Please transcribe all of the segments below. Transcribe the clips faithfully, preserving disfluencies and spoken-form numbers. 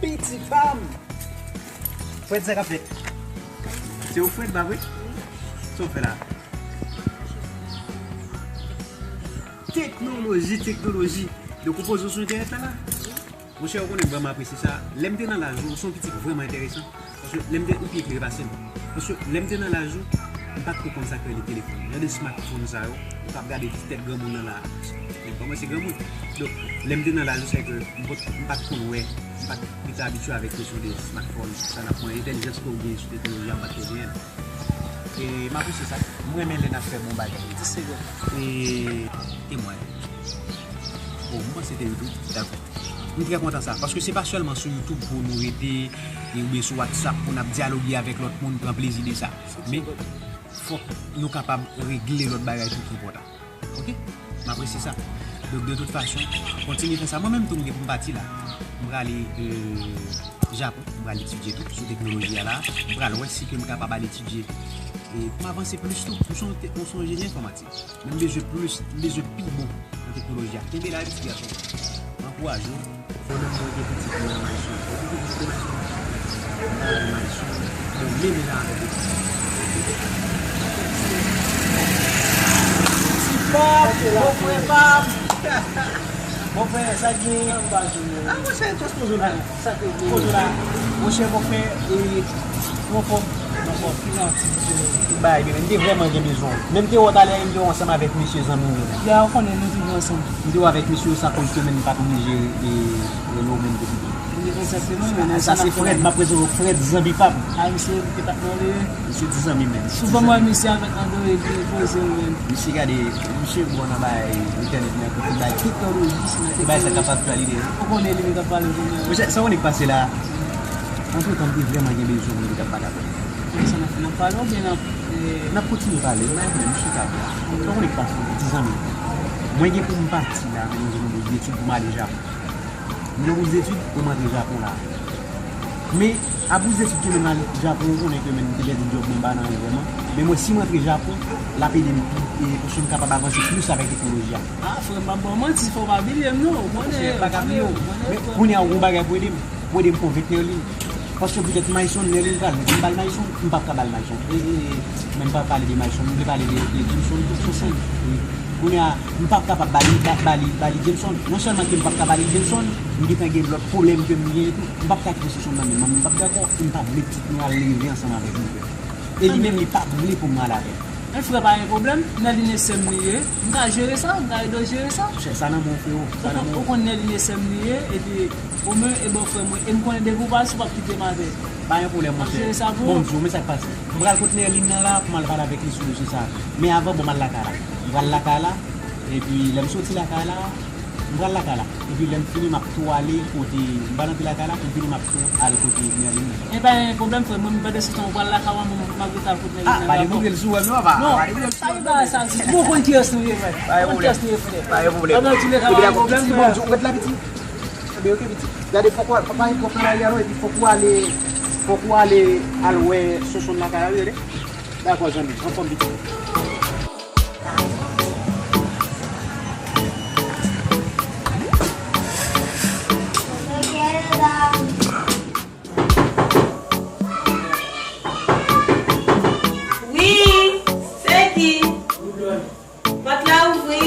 Piti pa m! Frèd, sa k ap fèt? Se ou Frèd, pa vre? Sa w fè la? Teknoloji, teknoloji. Donk, ou poze w sou entènèt la, la? Monchè, ou konnen m vrèman apresye sa. Lè m te nan laj ou, ou se yon pitit vrèman enteresan. Paske lè m te, ou pi eklere pase m. Paske lè m te nan laj ou, m pa t ko konn sa k rele telefòn. Jan de smartphone sa yo, ou t ap gade ti tèt granmoun nan la. Men kòman se granmoun? Donk, lè m te nan laj ou, se ke m pa t, m pa t konn wè, m pa t, m te abitye avèk kesyon de smartphone, sa n ap manje, entèlijans ke w gen sou teknoloji a, m pa t ko genyen l. E m apresye sa. M renmen lè n ap fè bon bagay. Ti segonn. E temway. Bon, m panse te YouTube. Dakò. M trè kontan sa. Paske se pa sèlman sou YouTube pou nou rete, e oubyen sou WhatsApp pou n ap dyaloge avèk lòt moun, pran plezi de sa. Men, fòk nou kapab regle lòt bagay tou ki enpòtan. Oke? M apresye sa. Donk, de tout fason, kontinye fè sa. Mwen menm tou, m gen pou m pati la. M prale, e, Japon. M pral etidye tou sou teknoloji a la. M pral wè si ke m kapab al etidye. E pou m avanse plis tou. M se yon te-, m se yon enjenyè enfòmatik. Men m bezwen plis, m bezwen pi bon nan teknoloji a. Kenbe la, wi, ti gason. M ankouraje w. Mwen menm, mwen gen pitit mwen nan Mayson. Ou konnen pitit mwen Mayson? Mwen nan Mayson. Bon, menm jan avèk pitit mwen. Ti pa m, bon frè pa m. Bon frè, sa k gen? Ah, monchè, just poze w la. Sa k gen? Poze w la. Monchè, bon frè, e, ou anfòm? Anfòm. Ki jan ti bagay, men m te vrèman gen bezwen w. Men m te wè w talè, m te wè w ansanm avèk mesye zanmi w yo. Ya, ou konnen nou toujou ansanm. M te wè avèk mesye yo, sa koz ke men m pa t oblije, e, rele w menm pou pito. Egzakteman, men sa se Frèd, m ap prezante w Frèd, zanmi pa m. A, misye, te pa t mande. Misye di zanmi menm. Souvan m wè misye avèk Android, li poze l menm. Misye gade, misye bon nan bay entènèt nan, kote bay teknoloji, bay sa k ap aktyalite yo. Ou konnen li, li t ap pale kounye a. Monchè, sa w konnen k pase la? Antretan, m te vrèman gen bezwen moun ki t ap pale avè m. Sa n ap fè, n ap pale oubyen n ap, e, n ap kontinye pale, m pa gen pwoblèm, m chita la. Sa w konnen k pase, ti zanmi? Mwen gen pou m pati la, men mwen gen yon bouz etid pou m ale Japon. M gen bouz etid pou m antre Japon la. Men, a bouz etid ke men m al Japon, ou konnen ke men m te pèdi djòb mwen, m pa nan anyen vrèman. Men mwen, si m antre Japon, l ap ede m pi, e, pou si m kapab avanse plis avèk teknoloji a. Ah, frè m, m ap ba w manti, fò w pa bliye m, non. Ou konnen, m pa ka bliye w. Men kounye a, ou gon bagay pou ede m. Pou ede m konvenk Nerline. Paske poutèt Mayson, Nerline pral vle pou m ba l Mayson, m p ap ka ba l Mayson. E, e, e, men m pa pale de Mayson, m vle pale de, de Jameson tou, Jameson. Wi. Kounye a, m p ap kapab ba li, ba, ba li, ba li Jameson. Non sèlman ke m p ap ka ba li Jameson, m gentan gen lòt pwoblèm ke m genyen tou. M p ap ka kite Jameson nan men m, m p ap dakò, e m pa vle pitit nou al leve ansanm avèk yon frè. E li menm, li pa vle pou m al avè l. Men frè, pa gen pwoblèm, Nerline sè m li ye, m ka jere sa, m ka ede w jere sa. Monchè, sa nan men w, freo, sa nan men w. Ou konn Nerline sè m li ye, epi ou menm e bòfrè mwen, e m konnen depi w pase, w p ap kite m avè l. Pa gen pwoblèm, monchè. M ap jere sa pou ou. Bon, m di w, men sa k pase. M pral kot Nerline nan la pou m al pale avèk li sou dosye sa. Men avan, bon, m al lakay la. M pral lakay la, epi lè m soti lakay la, m pral lakay la. Epi lè m fini, m ap tou ale kote, m pral antre lakay la, pou m fini, m ap tou al kote Nerline nan. E pa gen pwoblèm, frè, mwen, pandan se tan, ou pral lakay ou, mwen, m ap rete al kote Nerline nan, dakò? Ah, pa dekouvri l sou wè m, non, pa, pa dekouvri l sou wè m. Sa e bagay sa, bon, ou konn kiyès nou ye, frè. Pa gen pwoblèm. Ou konn kiyès nou ye, frè. Pa gen pwoblèm. Epi dakò, pitit, bon, ou ret la, pitit. Enben, oke, pitit. Gade, fòk ou al, pa, pa gen twòp nan lari a, non, epi fòk ou ale, fòk ou ale, al wè Sonsonn lakay la, wi, tande. Dakò, zanmi, anfòm, pitit. Wi, se ki? Pòt la ouvri.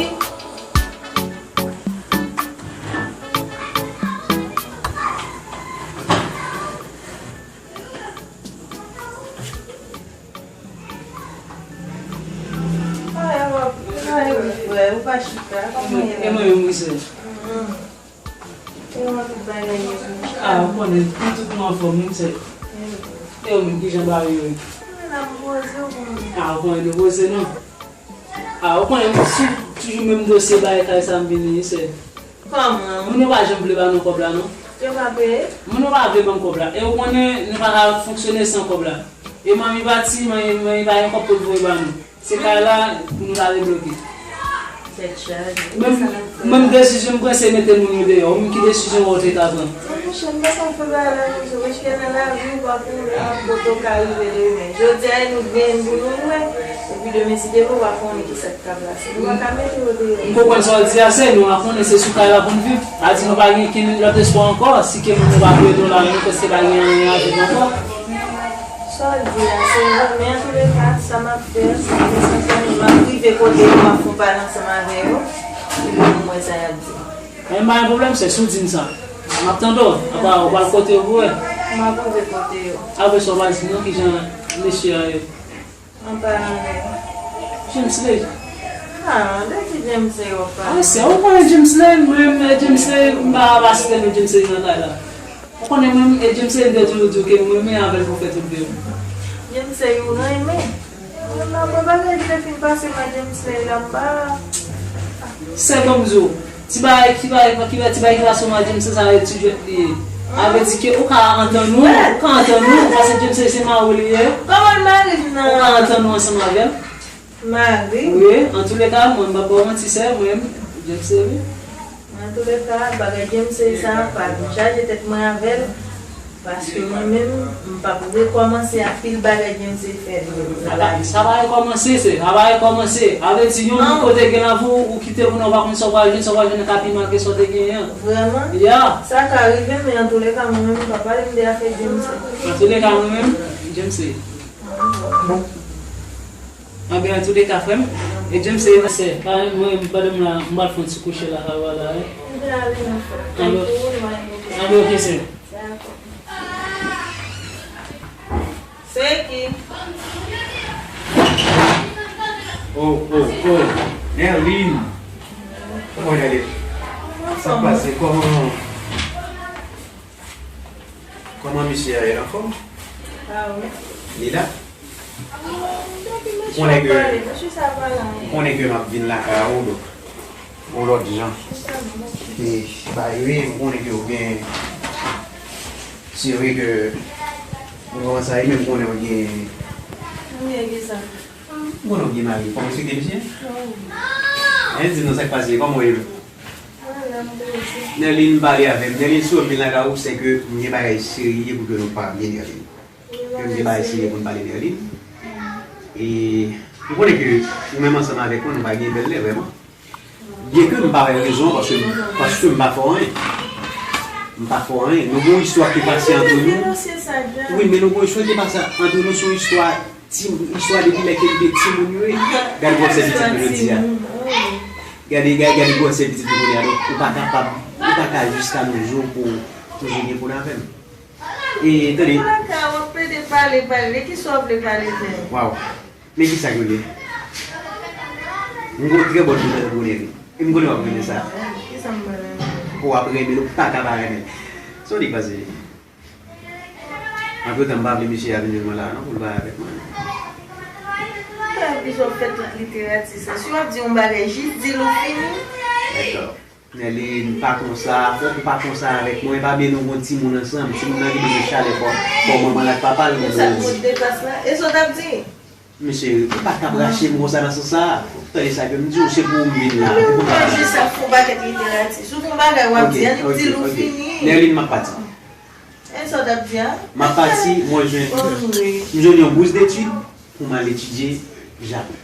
Ay, w ap, ay, wi, frè, ou pa chita, kòman w ye la? E mwen menm, wi, sè. Mhm. Kòman tout bagay ye, sè? Ah, ou konnen, nou tout nou anfòm, wi, sè. E ou menm, kijan bagay yo ye? Mwen la, m poze, ou konnen. Ah, ou konnen nou poze, non? Ah, ou konnen, m sou toujou menm dosye bagay kay sa m vini, wi, sè. Kòman? Moun yo pa janm vle ba nou kòb la, non. Yo pa peye? Moun yo pa vle ban m kòb la. E ou konnen, nou pa ka fonksyone san kòb la. E manmi pati, manmi, manmi pa gen kòb pou l voye ba nou. Se kay la pou nou ta debloke. Tèt chaje. Menm, menm desizyon m pran, se mete moun yo deyò. Ou menm, ki desizyon w te ka pran? Non, monchè, m pa ka fè bagay la konsa, paske nan lavi, ou pa konnen kote w ka rive demen. Jodi a, e nou k genyen pou nou wè. Epi demen, si Dye vle, ou pa konnen ki sa k ka plase. Nou pa ka mete yo deyò. M konprann sa w di a, se nou, a konnen se sou kay la pou n viv. A di nou pa gen kenn lòt espwa ankò, si ke moun yo pa voye nou la, nou prèske pa gen anyen a viv ankò. Sa w di a, se vre, men antouleka, sa m ap fè, se sa m ap rive kote yo, m ap fè yon pale ansanm avè yo, epi pou m wè sa y ap di. Men pa gen pwoblèm, sè, si w di m sa, m ap tande w, apa, ou pral kote yo pou wè. M ap rive kote yo. Apre sa, w pral di m non kijan mesye a ye. An palan de James Lay. Ah, de ki James Lay w ap pale? Ah, sè, ou konnen James Lay, mwen menm, eh, James Lay, m pa, pa site non James Lay nan kay la. Ou konnen mwen, eh, James Lay, m te toujou di w ke m renmen avè l pou fè tout vi m. James Lay, ou renmen? Mwen, nan mwen bagay ki te fin pase nan James Lay la, m pa. Sè, ban m di w. Ti bagay, ti bagay, ti bagay, ti bagay ki pase w ak James, se sa, e ti jwèt li ye. A vle di ke ou ka antann ou, ou ka antann ou, paske James se mari w li ye. Kòman l mari m nan? Ou ka antann ou ansanm avè l. Mari? Wi, antouleka, mwen, m p ap ba w manti, sè, mwen, James se wi. Antouleka, bagay James se sa, pa vin chaje tèt mwen avè l. Paske mwen menm, m p ap rekòmanse ak pil bagay James te fè nan lavi. Sa pa rekòmanse, se, sa pa rekòmanse. A vle di, yon moun kote gen lavi, ou kite moun nan, ou pa konn sa w pral jwenn, sa w pral jwenn nan ka pi mal ke sa w te genyen an. Vrèman? Ya. Sa ka rive, men antouleka, mwen menm, m pa pale m de afè James. Antouleka, mwen menm, James se. Bon. Anben, antouleka, frè m, e James se nan sè. Pa, mwen, pandan m la, m pral fè yon ti kouche la, sa va la, wi. Anben, anben, oke, sè. Dakò. Se ki? Oh, oh, oh. Nerline. Kòman w ye? Sa pase? Kòman, kòman misye a ye? Anfòm? Ah, wi. Li la? Konnen ke, konnen ke m ap vin lakay ou, donk. Yon lòt jan. E, ba, wi, m konnen ke w gen, se vre ke, mwen kòmanse a, men m konnen w gen, m konnen w gen mari. Fò m respekte misye? Wi. Di m non, sa k pase, kòman w ye menm? Nerline pale avè m. Nerline, si w ap vin lakay ou, se ke m gen bagay serye pou ke nou pale, Nerline. Ke m gen bagay serye pou n pale, Nerline. E m konnen ke ou menm ansanm avèk mwen, nou pa gen bèl lè, vrèman. Byenke m pa wè rezon an, paske, paske m pa fè w anyen. M pa fè w anyen. Nou gen yon istwa ki pase ant nou. Wi, men nou gen yon istwa ki pase ant nou, se yon istwa ti, istwa depi lè ke n te timoun yo ye. Gade gwosè pitit nou jodi a. Gade, gade, gade gwosè pitit nou kounye a. Donk, ou pa kapab, ou pa ka jiska nou jou pou toujou gen pwoblèm avè m. E, tande. Ou lakay, w ap plede pale, pale. De kisa w ap vle pale, frè? Waw. Men kisa k rele? M gon trè bòn nouvèl pou w, Neri. E m konnen w ap renmen sa. Kisa m pral renmen? Ou ap renmen l, ou pa ka pa renmen l. Sa w di k pase? Antretan, m pa vle misye a vin jwenn mwen la a non, pou l pale avèk mwen. M pa vle w fè tout literati sa. Si w ap di yon bagay, jis di l ou fini. Dakò. Nerline, pa konsa, fòk ou pa konsa avèk mwen, pa byen nou gon timoun ansanm, timoun nan ki bezwen chalè kò, kò manman l ak papa l, mwen bezwen di. E sa k pot depas la? E sa w t ap di? Mesye, ou pa t ap rache m konsa nan sans sa. Tande sa ke m di w, se pou ou m vin la. Men ou pa jis ap fè yon pakèt literati. Si w gon bagay w ap di, annik di l ou fini. Nerline, m ap pati. E sa w t ap di a? M ap pati, mwen jwenn, m jwenn yon bous detid pou m al etidye Japon.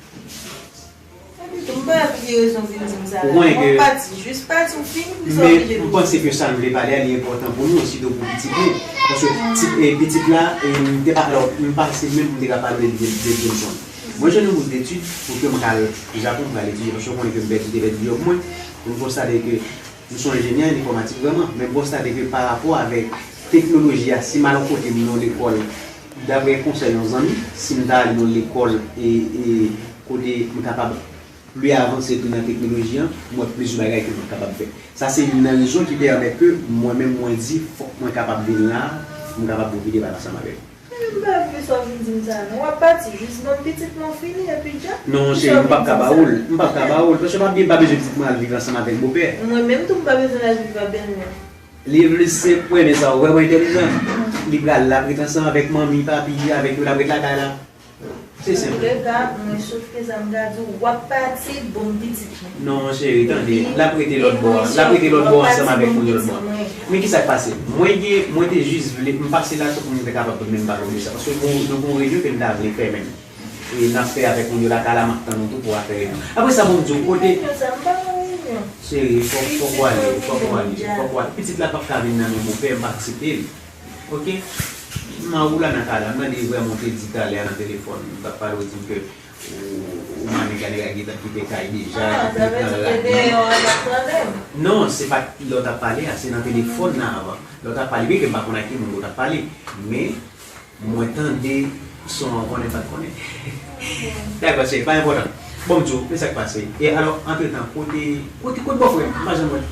Epi tou, m pa wè pou ki rezon w vin di m sa la. Ou konnen ke. M ap pati, jis pati, ou fini, pou sa w vin di m. Men m panse ke sa n vle pale a, li enpòtan pou nou, sitou pou pitit nou. Paske ti, e, pitit la, e, m te pa, alò, m panse menm m te ka pale de, de, de Jameson. Mwen jwenn yon bous detid pou ke m ka al Japon pou al etidye, paske w konnen ke m pèdi, te pèdi djòb mwen, pou m konstate ke m se yon enjenyè enfòmatik vrèman, men m konstate ke pa rapò avèk teknoloji a, si m al yon kote, m nan yon lekòl, daprè konsèy yon zanmi, si m ta al nan yon lekòl e, e kote m kapab pli avanse tou nan teknoloji an, m wè plizyè bagay ke m kapab fè. Sa se youn nan rezon ki pèmèt ke mwen menm mwen di fòk mwen kapab vin la, pou m kapab pwofite pale ansanm avè w. Men m pa vle sa w vin di m sa a non. W ap pati, jis ban m pitit mwen fini, epi dja. Non, cheri, m p ap ka ba w l. M p ap ka ba w l. Paske m pa, m pa bezwen pitit mwen al viv ansanm avèk bopè. Mwen menm tou, m pa bezwen l al viv ak bèlmè. Li vle se premye sa, ou vrèman entèlijan. Li pral, l ap ret ansanm avèk manmi, papi, avèk yo, l ap ret lakay la. Se senp. Antouka, mwen sot ke sa m ka di w, w ap pati, bon pitit mwen. Non, cheri, tande. L ap rete lòt bò a. L ap rete lòt bò a ansanm avèk moun yo lòt bò a. Men ki sa k pase? Mwen gen, mwen te jis vle, m pase la sou pou mwen te kapab menm pale w de sa. Paske nou gen yon reyinyon ke m ta vle fè menm. E n ap fè avèk moun yo lakay la, m ap tann ou tou pou w al fè reyinyon. Apre sa, bon, m di w, kote. Reyinyon sa, m pa nan reyinyon. Cheri, fòk, fòk w ale, fòk w ale, fòk w ale. Pitit la p ap ka vin nan men bopè, m pa aksepte l. Oke? M a ou la nan kay la, m tande vrèman w te di talè a nan telefòn, m t ap pale w di m ke ou, ou mande gade gade ki te kay deja, ki te pran rad nan. Non, se pa t lè w t ap pale a, se nan telefòn nan avan. Lè w t ap pale, byen ke m pa konn ak ki moun ke w t ap pale, men mwen tande son an konnen m pa t konnen. Dakò, cheri, pa enpòtan. Bon, m di w, men sa k pase. E alò, antretan, kote, kote, kote bòfrè m? M pa janm wè l.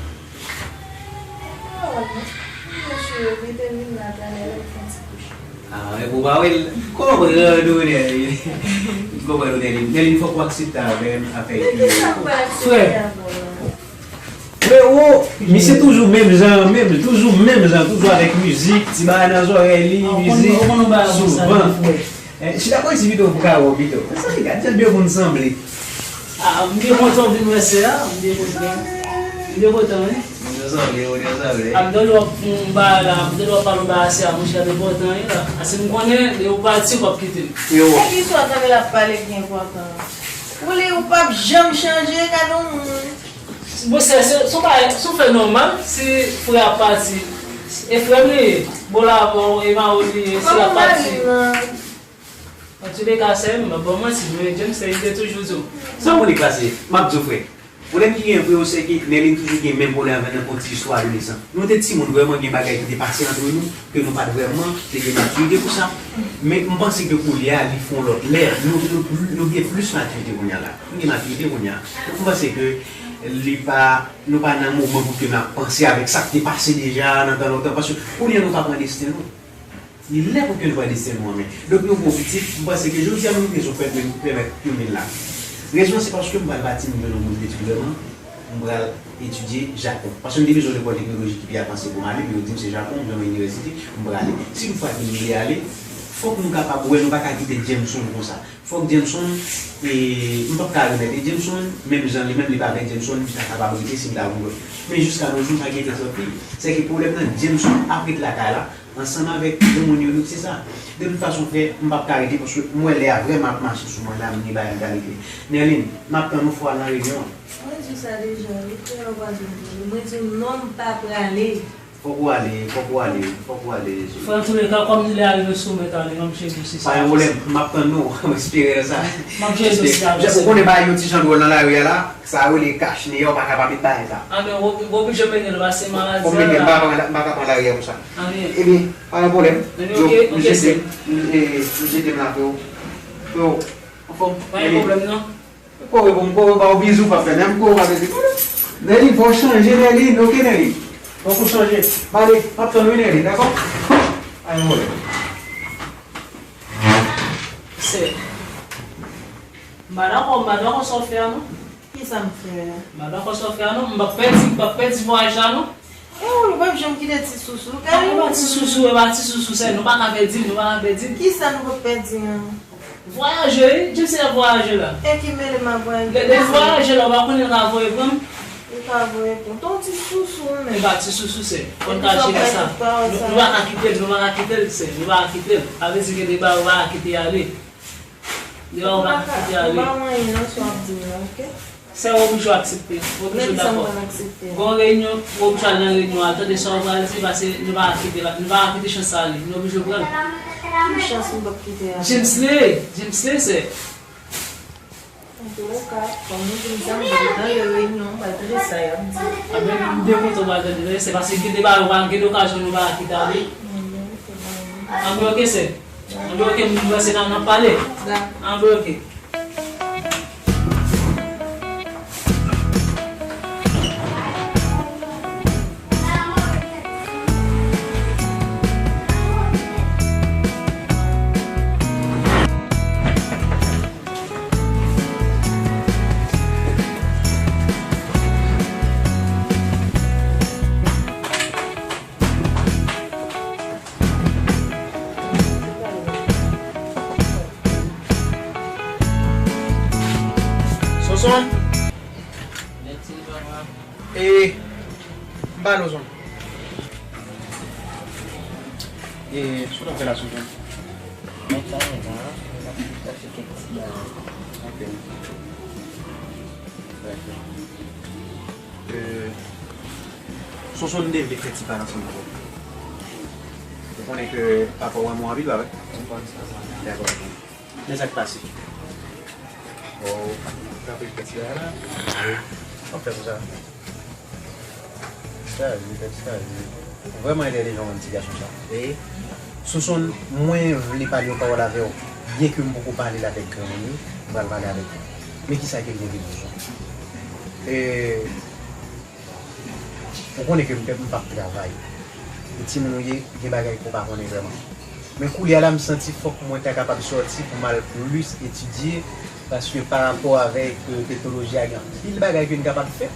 Ah, e pou pa wè l. Konprann ou, Nèlin. Konprann ou, Nèlin. Nèlin, fòk w aksepte avè m, afè ki. Frè. Frero, misye toujou menm jan, menm, toujou menm jan, toujou avèk mizik, ti bagay nan zòrèy li, mizik, souvan. Eh, chita bò isi pito pou ka wè w pito. Sa ki gad jan de moun sanble. Ah, m byen kontan w vin wè sè a, m byen kontan. M byen kontan, wi. Moun yo sanble, moun yo sanble. Ah, m tande w ap fè yon bagay la, m tande w ap pale yon bagay a sè a, monchè, l enpòtan, wi, la. Paske m konnen, lè ou pati, ou p ap kite m. Yo. Se ki sa w tande l ap pale ki enpòtan? Ou li, ou p ap janm chanje, gade yon moun. Bon, se, se, se yon bagay, se yon fè nòmal, si frè a pati, e frè m li ye, bon, la, bon, e mari w li ye, si l ap pati. Antouka, sè m, m ap ba w manti, men James, li te toujou di w. Sa w konnen k pase? M ap di w, frè. Pwoblèm ki gen, frè, se ke Nèlin toujou gen menm pwoblèm avè n nan, yon ti istwa adolesan. Nou te timoun, vrèman, gen bagay ki te pase antre nou, ke nou pa t vrèman te gen matirite pou sa. Men m panse ke koulye a, li fè yon lòt lè. Nou, nou, nou gen plis matirite kounye a la. Nou gen matirite kounye a. Donk, m panse ke li pa, nou pa nan moman pou ke n ap panse avèk sa k te pase deja nan tan lontan. Paske kounye a nou ka pran desten nou. Li lè pou ke nou pran desten nou an men. Donk, nou gon pitit, m panse ke jodi a nou gen rezon pèmèt, pèmèt yo vin la. Rezon an se paske m pral bati m jwenn yon bouz etid vrèman. M pral etidye Japon. Paske m te bezwen lekòl teknoloji ki pi avanse pou m ale, men yo di m se Japon, m jwenn yon inivèsite, m prale. Si toutfwa ke m vle ale, fòk nou kapab wè, nou pa ka kite Jameson konsa. Fòk Jameson, e, m p ap ka remèt. E Jameson, menm jan li menm, li pa avèk Jameson, li ta kapab rete si m ta voye. Men jiska nos jours, sa ki enteresan plis, se ke pwoblèm nan, Jameson ap ret lakay la, ansanm avèk granmoun yo, nou, se sa. De tout fason, frè, m p ap ka rete paske m wè lè a vrèman ap mache sou mwen la, m gen bagay m ta regle. Nèlin, m ap tann ou fò w al nan reyinyon an. Mwen di w sa deja, wi, frè, ou pa janm tande. Mwen di w non, m pa prale. Fòk ou ale, fòk ou ale, fòk ou ale, Jezi. Frè, antouleka, kòm lè a rive sou mwen, ale, m ap jwenn ou, se sa. Pa gen pwoblèm, m ap tann ou, m espere nan sa. M ap jwenn ou, se sa. Ou konnen bagay yo ti jan dwòl nan lari a la, sa yo rele kach neyè, ou pa ka pa met bagay sa. A, men w, w oblije mennen l, paske maladi a la. Fò m mennen l, m pa, m pa ka pran lari a konsa. Ebyen, pa gen pwoblèm. Yo, m jete, m, e, m jete m la, freo. Freo, anfòm. Pa gen pwoblèm, non. M kore pou m kore ba w bizou, pa fè menm kore, pa fè bizou. Nèlin, fò w chanje, Nèlin, oke, Nèlin? Fòk ou chanje. Pale, m ap tann ou, Nèlin, dakò? Pa gen pwoblèm. Sè, m pa dakò, m pa dakò sa w fè a, non. Ki sa m fè a? M pa dakò sa w fè a, non. M p ap pèdi, m p ap pèdi vwayaj la, non. E ou, nou p ap janm kite ti sousou. Gade yon ti sousou, e pa ti sousou, sè, nou pa ka pèdi l, nou pa ka pèdi l. Ki sa nou p ap pèdi an? Vwayaje, wi, James se vwayaje la. E ki mele m ak vwayaje? Lè, lè vwayaje la, ou pa konnen l ka voye pran m? Li ka voye pran. Ton ti sousou, wi, men. E pa ti sousou, sè. Fò n ka jere sa. Nou, nou pa ka kite l, nou pa ka kite l, sè. Nou pa ka kite l. Sa vle di gen de bagay ou pa ka kite ale. De bagay ou pa ka kite ale. Ou pa, ou pa anyen nan sa w ap di m nan, oke? Sè, ou oblije aksepte. Ou oblije dakò. Gon reyinyon, ou oblije al nan reyinyon an. Tande sa ou pral di, paske nou pa ka kite, nou pa ka kite chans sa ale. Nou oblije pran l. Ki chans m p ap kite ale? James li ye, James li ye, sè. Antouka, kòm nou di m sa, m pral tande reyinyon, m pral tande sa y ap di. Anben, m byen kontan w pral tande, sè, paske gen de bagay ou pa, gen de okazyon nou pa ka kite ale. Anben, oke, sè. Anben, oke, m panse n a, n a pale. Anben, oke. Sonson. E, m pale w, Sonson. E, sa w t ap fè la, Sonson? Mwen t anyen la, mwen ap chache kèk ti bagay. Ok. Dakò. E, Sonson, m te vle fè ti pale ansanm avè w. Ou konnen ke papa w renmen w anpil, pa vre? Mwen konn sa, mwen. Dakò. Men sa k pase? Oh, w ap fè ti bagay la? Wi. W ap fè konsa? Chaje, tèt chaje. Vrèman entèlijan, ti gason sa. Wi. Sonson, mwen vle pale yon pawòl avè w. Byenke m poko pale l avèk granmoun yo, m pral pale avèk ou. Men kisa ke m te vle di w, Sonson? E, Ou konnen ke m p ap travay. E timoun ou ye, gen bagay ke w pa konnen vrèman. Men koulye a la, m santi fòk mwen ta kapab sòti pou m al plis etidye, paske pa rapò avèk, euh, teknoloji a, gen anpil bagay ke n kapab fè.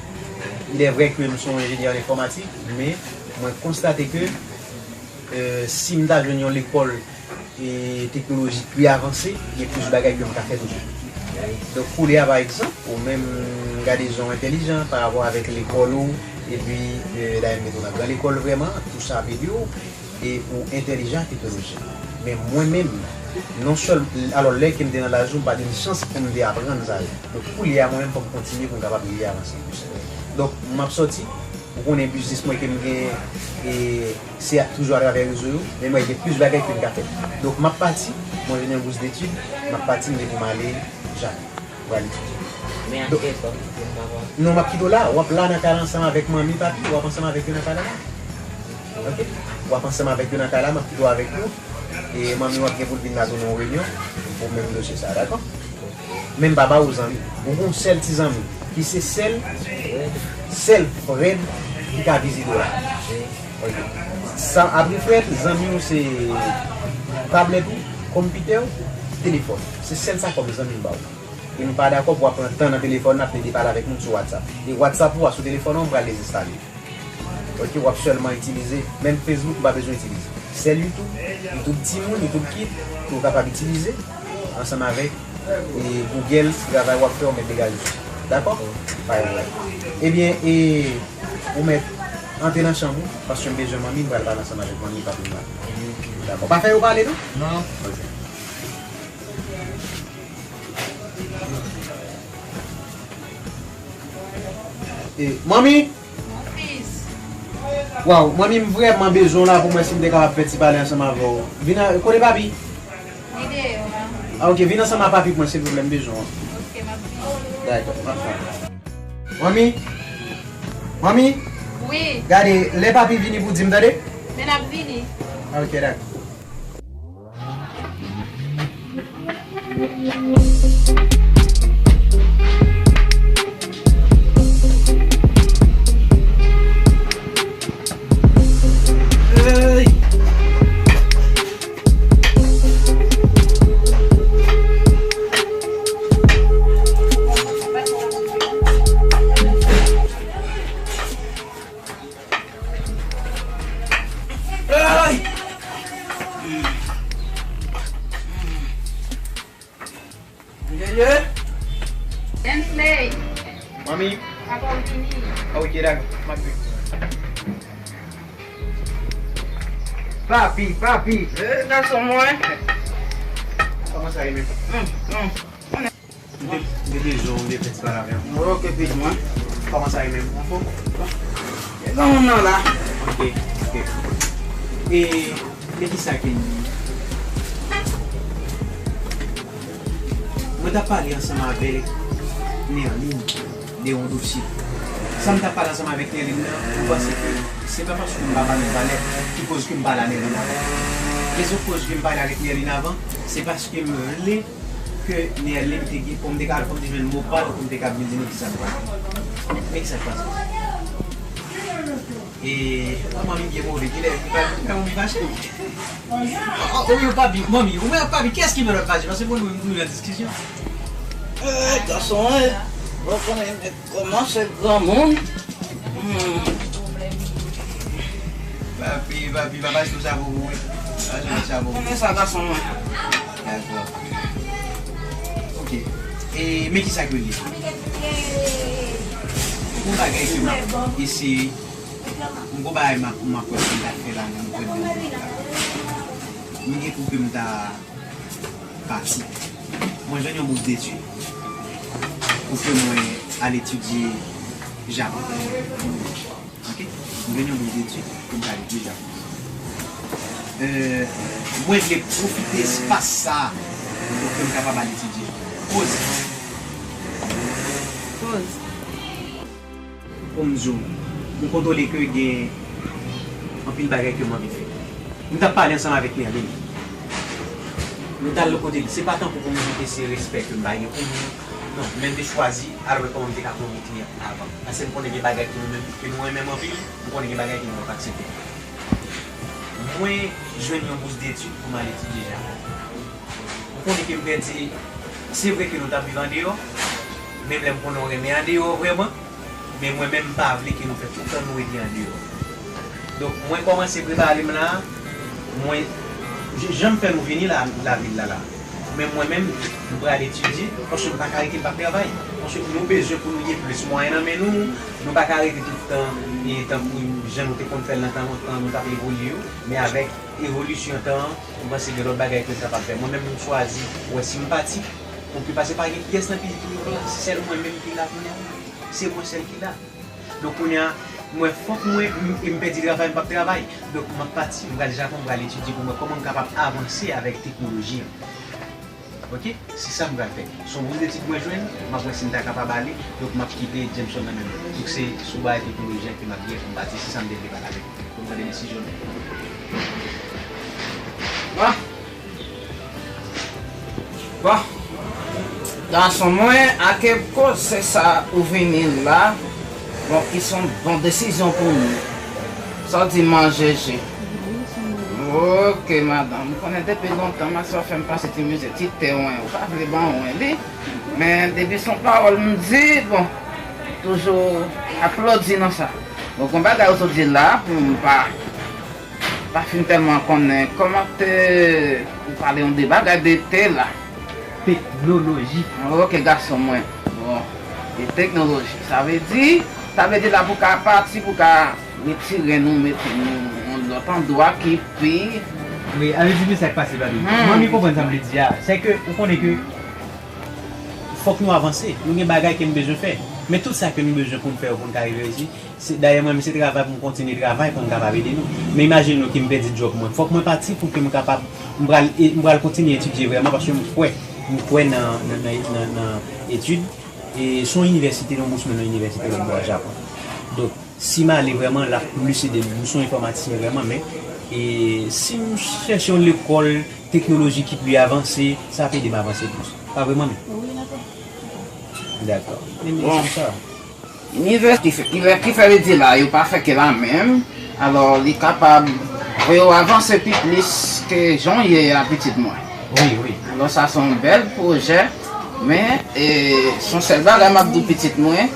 Il est vrai ke m se yon enjenyè an enfòmatik, men mwen konstate ke, euh, si m ta jwenn yon lekòl e teknoloji pi avanse, gen plis bagay ke m ka fè toujou. Donk, koulye a, pa egzanp, ou menm, m gade jan w entèlijan pa rapò avèk lekòl ou, epi, e, dayè m mete w nan gran lekòl vrèman, tou sa vle di w, e ou entèlijan ak teknoloji. Men mwen menm, non sèl, alò, lè ke m te nan laj ou, m pa t gen chans pou m te aprann sa yo. Donk, koulye a, mwen menm, fòk m kontinye pou m kapab rive avanse plis. Donk, m ap sòti, ou konnen biznis mwen ke m gen, e, Se a, toujou atravè rezo yo, men mwen gen plis bagay ke m ka fè. Donk, m ap pati, mwen jwenn yon bous detid, m ap pati, m gen pou m ale Japon, pou al etidye. Men ak kèk lòt moun papa? Non, m ap kite w la, w ap la nan kay la ansanm avèk manmi, papi, w ap ansanm avèk yo nan kay la. Ok? W ap ansanm avèk yo nan kay la, m ap kite w avèk nou. E manmi w ap gen pou l vin la tounen yon reyinyon pou menm dosye sa, dakò? Men m pa ba ou zanmi. Ou gon sèl ti zanmi, ki se sèl, sèl Fred ki ka vizite w la. Ok. Sa, apre Fred, zanmi w se tablèt ou, konpitè w, telefòn. Se sèl sa kòm zanmi m ba ou. E m pa dakò pou w ap pran tan nan telefòn nan ap plede pale avèk moun sou WhatsApp. E WhatsApp ou a sou telefòn ou, m pral dezenstale. Ok, w ap sèlman itilize. Menm Facebook, ou pa bezwen itilize. Sèl YouTube, YouTube Timoun, YouTube Kids, ke w kapab itilize ansanm avèk, e, Google, ti travay w ap fè, w mèt degaje sou sa. Dakò? Pa gen pwoblèm. Ebyen, e, ou mèt antre nan chanm ou, paske m bezwen manmi, m pral pale ansanm avèk manmi, papi m la. Dakò. Pa fè yo pale, non? Non. Ok. E, manmi! Mon fils. Waw, manmi, m vrèman bezwen w la pou mwen si m te kapab fè ti pale ansanm avè w. Vin a, kote papi? Li deyò la. Ah, ok, vin ansanm a papi pou mwen, silvouplè, m bezwen w. Ok, m ap vini. Dakò, m ap tann. Manmi? Manmi? Wi. Gade, lè papi vini pou di m, tande? Men l ap vini. Ah, ok, dakò. Ay! Genlye? Gensley! Manmi? Papa w vini. Ah, ok, dakò. M ap vini. Papi, papi! Eh, gason mwen! Kòman sa ye menm? Hum, hum. M te, m te bezwen w, m te fè ti pale avè w. Ok, pitit mwen. Kòman sa ye menm? Anfòm? E granmoun nan la. Ok, ok. E, men kisa ke n... Mwen t ap pale ansanm avèk Nerline de yon dosye. Sa m t ap pale ansanm avèk Nerline nan, mwen panse ke se pa paske m pa ba l valè ki koz ke m pale a Nerline avan. Rezon ki koz ke m pale avèk Nerline avan, se paske m vle ke Nerline te gen, pou m te ka, pou m te jwenn mo pa l, pou m te ka vin di nou kisa m panse. Men kisa k pase. E, manmi byen move, kilè, kilè ou vin fache? O, o, wi, ou pa bi, manmi, ou menm pa bi, kiyès ki vle lòt fache? Paske pou nou, nou nan diskisyon. Eh, gason, eh, ou konnen, men kòman se granmoun? Hmm. Papi, papi, papa, se sa pou ou, wi. Papa, se sa pou ou. Konnen sa, gason mwen. Dakò. Ok. E, men kisa ke l ye? Yon bagay ke m ap eseye, m gon bagay m ap, m ap wè si m ka fè la, men m kwè m menm. M gen pou ke m ta pati. Mwen jwenn yon bous detid pou ke mwen al etidye Japon. Ok? M jwenn yon bous detid pou m ka al etidye Japon. Euh, mwen vle pwofite espas sa a pou ke m kapab al etidye. Poz. Poz. Pou m di w, m kontwole ke gen anpil bagay ke m anvi fè. M t ap pale ansanm avèk Merlin. Nou t al lòt kote li. Se pa tankou pou m di ke se respè ke m pa gen pou li. Non, men m te chwazi al wè kòman m te ka pran wout li an avan. Paske m konnen gen bagay ke nou menm, ke nou renmen anpil, m konnen gen bagay ke nou p ap aksepte. Mwen jwenn yon bous detid pou m al etidye Japon. Ou konnen ke m pèdi, se vre ke nou t ap viv andeyò, menm lè m konnen w renmen andeyò vrèman, men mwen menm m pa vle ke nou fè tout tan nou rete andeyò. Donk, mwen kòmanse prepare m la, mwen, j-, jan m fè nou vini la, lavil la, la. Men mwen menm, m pral etidye, paske m pa ka rete m p ap travay. Paske nou bezwen pou nou gen plis mwayen nan men nou, nou pa ka rete tout tan, e tankou jan nou te konn fè l nan tan lontan, nou t ap evolye yo, men avèk evolisyon tan an, m panse gen lòt bagay ke m kapab fè. Mwen menm, m chwazi, wè si m pati, pou ke, paske pa gen pyès nan pitit ou yo la, se sèl mwen menm ki la kounye a. Se mwen sèl ki la. Donk, kounye a, mwen, fòk mwen, m, m pèdi travay, m p ap travay. Donk, m ap pati, m pral Japon, m pral etidye pou mwen kòman m kapab avanse avèk teknoloji an. Ok? Se sa m pral fè. Se yon bous detid mwen jwenn, m ap wè si m ta kapab ale, donk m ap kite Jameson nan men l. Donk se sou bagay teknoloji an ke m ap gen pou m pati, se sa m te vle pale avèk ou. Pou m pran desizyon. Bon. Bon. Gason mwen, a ke koze sa ou vini la? Bon, ki se yon bon desizyon pou nou. Sa w di manje je? Ok, madanm. M konnen depi lontan, mache w ap fè m pase ti mize, ti te wen. Ou pa vle ban wen li. Men depi se yon pawòl m di, bon, toujou aplodi nan sa. Bon, gon bagay ou sot di la, pou m pa, pa fin tèlman konnen. Kòman te, ou pale yon de bagay de te la. Teknoloji. Ok, gason mwen. Bon, e teknoloji. Sa vle di, sa vle di la pou ka pati, pou ka retire nou, mete nou yon lòt andwa ki pi. Wi, ale di m sa k pase, papi. Hmm. Mwen, m konprann sa m vle di a. Se ke, ou konnen ke fòk nou avanse. Nou gen bagay ke nou bezwen fè. Men tout sa ke nou bezwen pou n fè yo, pou n ka rive isit, se, dayè, mwen, se travay pou m kontinye travay pou m kapab ede nou. Men imajine nou ke m pèdi djòb mwen. Fòk mwen pati pou ke m kapab, m pral, e, m pral kontinye etidye vrèman, paske m kwè, m kwè nan, nan, nan, nan, nan etid. E se yon inivèsite, yon bousman nan inivèsite lòt bò a Japon. Donk, si m ale vrèman, l ap plis ede m. M se yon enfòmatisyen vrèman, men, e, si m chèche yon lekòl teknoloji ki pi avanse, sa ap ede m avanse plis. Pa vre, manmi? Wi, dakò. Dakò. Men, men, bon, se sa. Inivèsite ki fè, ki fè, ki fè redi la, yo pa fè ke la menm. Alò, li kapab fè yo avanse pi plis ke jan w ye a, pitit mwen. Wi, wi. Alò, sa se yon bèl pwojè, men, e, se yon sèl bagay m ap di w, pitit mwen,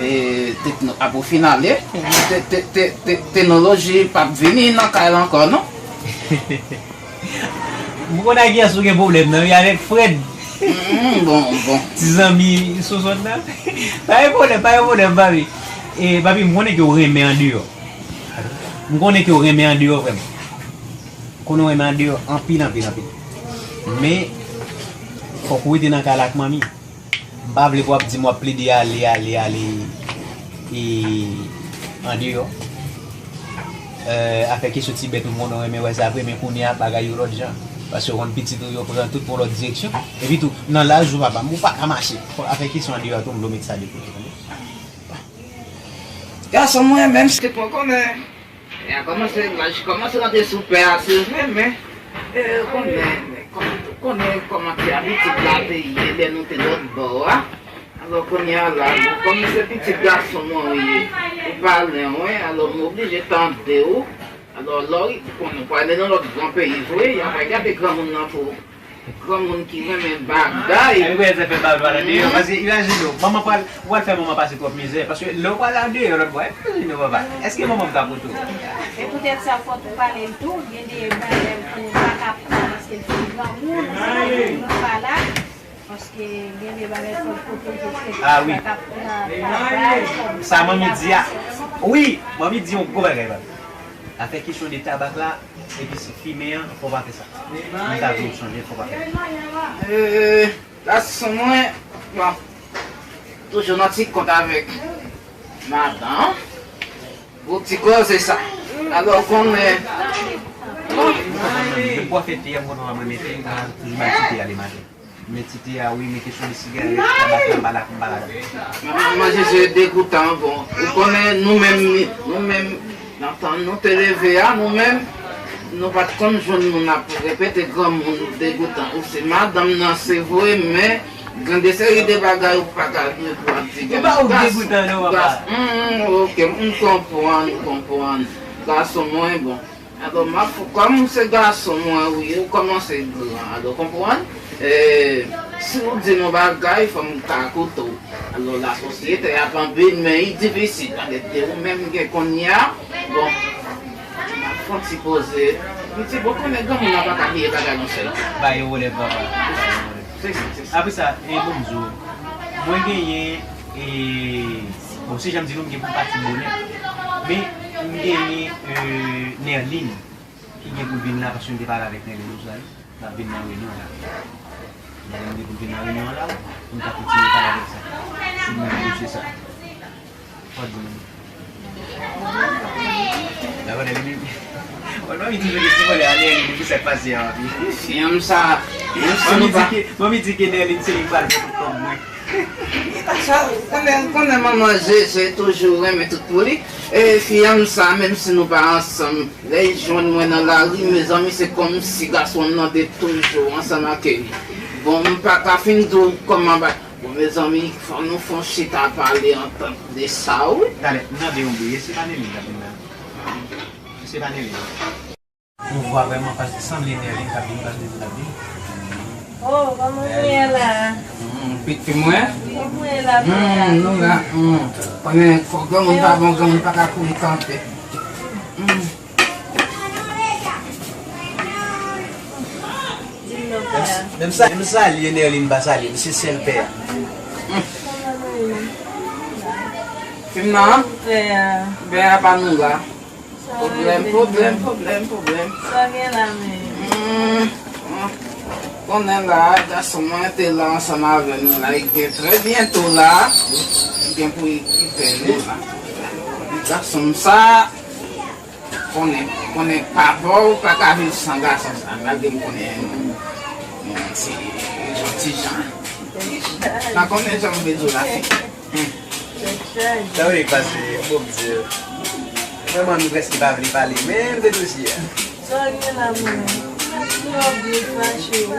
e, tekno-, apre w fin ale, te-, te-, te-, te-, teknoloji p ap vini nan kay la ankò, non. M konn ak Yas ou gen pwoblèm nan, wi, avèk Fred. Mm, bon, bon. Ti zanmi Sosòn nan. Pa gen pwoblèm, pa gen pwoblèm, papi. E, papi, m konnen ke w renmen andeyò. M konnen ke w renmen andeyò vrèman. M konnen w renmen andeyò anpil, anpil, anpil. Men, fòk ou rete nan kay la ak manmi. M pa vle pou w ap di m w ap plede ale, ale, ale, e, andeyò. Euh, afè kesyon ti bèt ou, m konnen w renmen wè sa vre, men kounye a bagay yo lòt jan. Paske w konn pitit ou yo pran tout pou lòt direksyon. Epi tou, nan laj ou papa m, ou pa ka mache. Afè kesyon andeyò a tou, m vle w met sa de kote, tande? Gason mwen, menm si te pran konnen. E a kòmanse, laj kòmanse rantre sou pè a, se vre, men, e, konnen, konnen, konnen kòman ti abitid la te ye lè nou te lòt bò a. Alò, kounye a la, bon, kòm se pitit gason mwen ou ye, ou pa lwen, wi, alò, m oblije tande w. Alò, lè w konnen w prale nan lòt gran peyi vre, y ap gade granmoun nan pou granmoun ki renmen bagay. Ay, wè, zafè bagay deyò, paske imajine w, manman pral, ou pral fè manman pase twòp mizè, paske lè w pral andeyò lòt bò, imajine w, papa, èske manman m ka pote w? E poutèt sa, fòk ou pale l tou, gen de bagay ou konnen ou pa ka pran paske l fin granmoun, nou pa la. Paske gen de bagay fò l pwoteje tèt li. Ah wi. Sa k ap nan travay, sa manmi di a. Wi, manmi di yon gwo bagay, bab. Afè kesyon de tabak la, epi si fimen an, fò w pa fè sa. M ta vle w chanje, fò w pa fè sa. Euh, gason mwen, bon, toujou nan ti kont avèk madanm. Gwo ti koze sa. Alò, konnen. Depi w fè te a, m konn wè mwen mete, m toujou bay ti te a le maten. Men ti te a, wi, men kesyon de sigarèt, tabak, m pa la, m pa ladan. Manman Jezi degoutan, bon. Ou konnen, nou menm, nou menm, nan tan nou te leve a, nou menm, nou pa t konn jwenn moun ap repete granmoun degoutan. Ou se madanm nan, se vre, men gen de seri de bagay ou pa ka dwe pou ap di. Ou pa ou degoutan, non, papa. Gas, hmm, ok, m konprann, m konprann. Gason mwen, bon. Alò, m ap, kòm ou se gason mwen, wi, ou kòmanse gran, alò, konprann? E, si ou di m yon bagay, fò m ka koute w. Alò, lasosyete ap anpil, men li difisil. Paske ou menm gen kounye a, bon, m ap fè yon ti poze. M di, bon, konnen granmoun nan pa ka bliye bagay yon sèl kou. Ba yo wole, papa. Ba yo wole. Se sa, se sa. Apre sa, e, bon, m di w, mwen genyen, e, bon, se jan m di nou, m gen pou m pati bonè. Men, m genyen, e, Nerline, ki gen pou l vin la, paske m te pale avèk Nerline, ou sa, l ap vin nan reyinyon la. Nerline gen pou l vin nan reyinyon la, pou m ka kontinye pale avèk sa. Si nou dosye sa. Fò di m. Dakò, Nerline. Bon, non, li toujou gen ti vòlè a Nerline, pou sa k pase a, wi. Fiyanm sa, menm si nou pa. Manmi di ke, manmi di ke Nerline se li k pral fè tout kòb mwen. Sa, konnen, konnen manman Jezi toujou renmen tout pou li. E fiyanm sa, menm si nou pa ansanm, lè l jwenn mwen nan lari, mezanmi, se kòmsi gason nan te toujou ansanm ak li. Bon, m pa ka fin di w kòman ba. Bon, mezanmi, fò nou fè yon chita pale antann de sa, wi. Talè, m tande yon bri, e se pa Nerline k ap vin la? Se pa Nerline? Yon vwa vrèman, paske sanble Nerline k ap vin, paske se l ap vin. Oh, kòman nou ye la? Hmm, pitit mwen? Kòman nou ye la, frè? Hmm, nou la. Hmm. Konnen, fò granmoun pa bon, granmoun pa ka kouri kanpe. Hmm. Di m non, frè. Menm sa, menm salye Nerline pa salye m, se sèl pè a. Hmm. Kòman nou ye menm? Film nan? Frè a. Pè a pa nou la. Pwoblèm, pwoblèm, pwoblèm, pwoblèm. Sa gen la menm? Hmm, hmm. Konnen la, gason mwen te la ansanm avè nou la, li gen trè byento la, li gen pou li kite nou la. Gason m sa, konnen, konnen papa w pa ka viv san gason sa, malgre m konnen, hmm, se yon ti jan. Pa konnen jan m vle di w la, fi. Hmm. Sa vle pase, bon, m di, vrèman, nou prèske pa vle pale menm de dosye a. Sa gen la, mwen. Mwen ap vin fache, wi.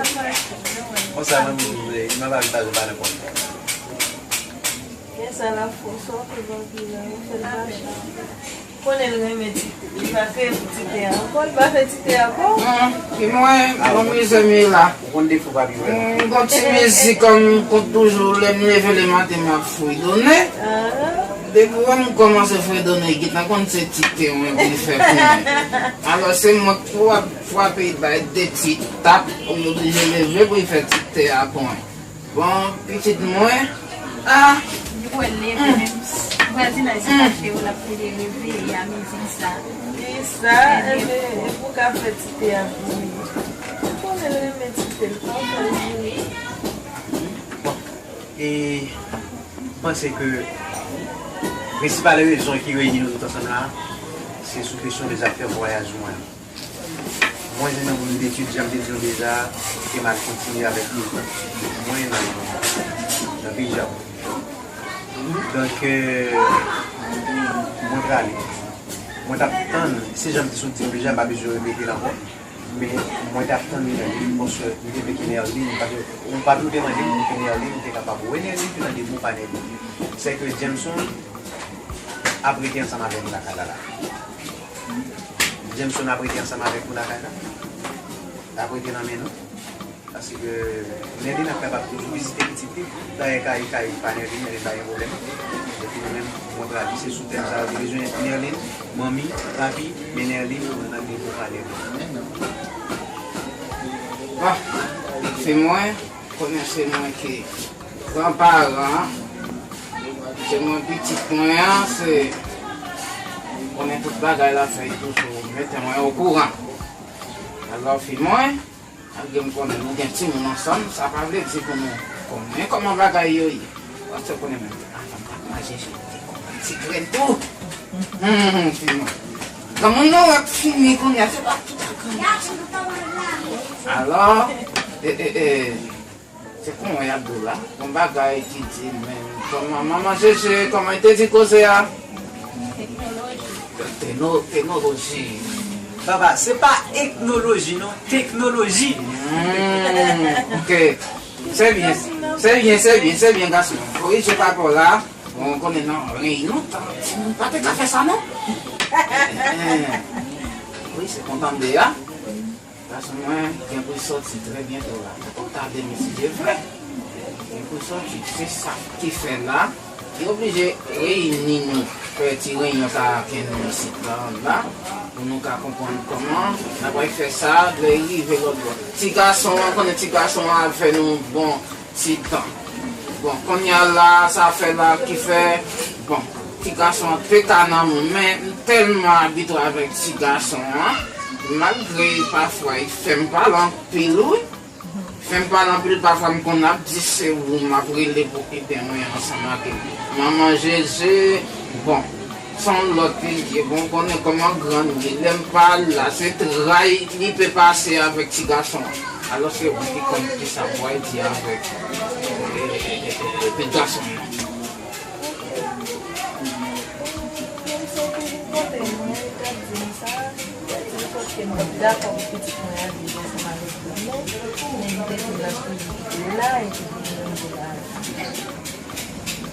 Konsa, mwen, m di, m ap pale, pale, pale konsa. Men sa la fòs, w ap fè bagay la, w fè l fache. Konnen l renmen ti te, li pa kreye pou ti te a ankò, li pa fè ti te a ankò. Hmm, pi mwen, bon mizè m ye la. Ou konn defo papi vrèman. Hmm, gon ti mizik kòm m konn toujou, lè m leve le maten, m ap fredone. Depi w wè m kòmanse fredone, gentan konn se ti te mwen pou l fè pou mwen. Alò, se mwen k pou ap frape, bay de ti tap, pou l oblije leve pou l fè ti te a pou mwen. Bon, pitit mwen. Ah. Li wè leve menm. Ou pral di nan se pa te ou l ap pede reveye a mizik sa. Li sa, enben, e pou ka fè ti te a pou li. Ou konnen l renmen ti te, l pa fè l pou li. Bon, e m panse ke prensipal rezon ki reyini nou tout ansanm la, se sou kesyon de zafè vwayaj mwen an. Mwen, se nan moun detid, jan m te di nou deja, ke m al kontinye avèk nou. Mwen, nan, nan peyi Japon. Donk, euh, mwen prale. Mwen t ap tann, se jan m te sot di nou deja, m pa bezwen repete l ankò. Men mwen t ap tann li nan li, paske m te vle ke Nerline, paske ou pa t ou te mande m ke Nerline te kapab wè Nerline, te tande mo pa Nerline. Se ke Jameson ap rete ansanm avè nou lakay la la. Jameson ap rete ansanm avèk nou lakay la. L ap rete nan men nou. Paske Nerline ap kapab toujou vizite pitit li. Dayè kay, kay pa Nerline, Nerline pa gen pwoblèm. Epi nou menm, mwen pral li, se sou tèm sa yo te bezwen Nerline, manmi, papi, men Nerline, mwen nan depo pa Nerline. Bon, se mwen. Konnen se mwen ki gran paran, se mwen pitit mwen an, se konnen tout bagay l ap fè, li toujou mete mwen okouran. Alò, fi mwen, malgre m konnen nou gen timoun ansanm, sa pa vle di pou nou konnen kòman bagay yo ye. Paske konnen menm, avan m t ap mache sou ti kòb ti grenn tou. Hmm, fi mwen. Granmoun nan w ap fini kounye a, se pa tout a granmoun. Alò, e, e, e, se kon w ap di la, yon bagay ki di, men, kòman, manman Jeje, kòman l te di koze a? Teknoloji. Tekno-, teknoloji. Papa, se pa etnoloji, non, teknoloji. Hmm, ok. Se byen, se byen, se byen, se byen, gason. Korije papa w la. Bon, konnen nan reyinyon, timoun pa te ka fè sa, non. Eh, wi, se kontan m de a. Gason mwen gen pou l sòti trè byento la. Ou ta de mi si Dye vle. Gen pou l sòti. Se sa ki fè la, li oblije reyini nou, fè ti reyinyon sa a ke nou isit la, la, pou nou ka konprann kòman n ap fè sa, lè l rive lòt bò. Ti gason an, konnen ti gason an ap fè nou bon ti tan. Bon, kounye a la, sa fè la ki fè, bon, ti gason an te ka nan men, men m tèlman abitye avèk ti gason an, malgre pafwa li fè m pale anpil, wi. Fè m pale anpil, pafwa m konn ap di se ou m ap rele pou ede mwen ansanm ak manman Jeje. Bon, se yon lòt li ye. Bon, konnen kòman grann li ye. Lè m pa la, se tray li pe pase avèk ti gason an. Alòske ou ki konn kisa pou al di avèk, e, e, e, e, e, ti gason an. Menm si w toujou kote mwen, li t ap di m sa, li t ap di m sòt ke mwen dakò pou pitit mwen al viv ansanm avèk grann mwen, men li te fin la toujou kite l la, epi pou mwen di la.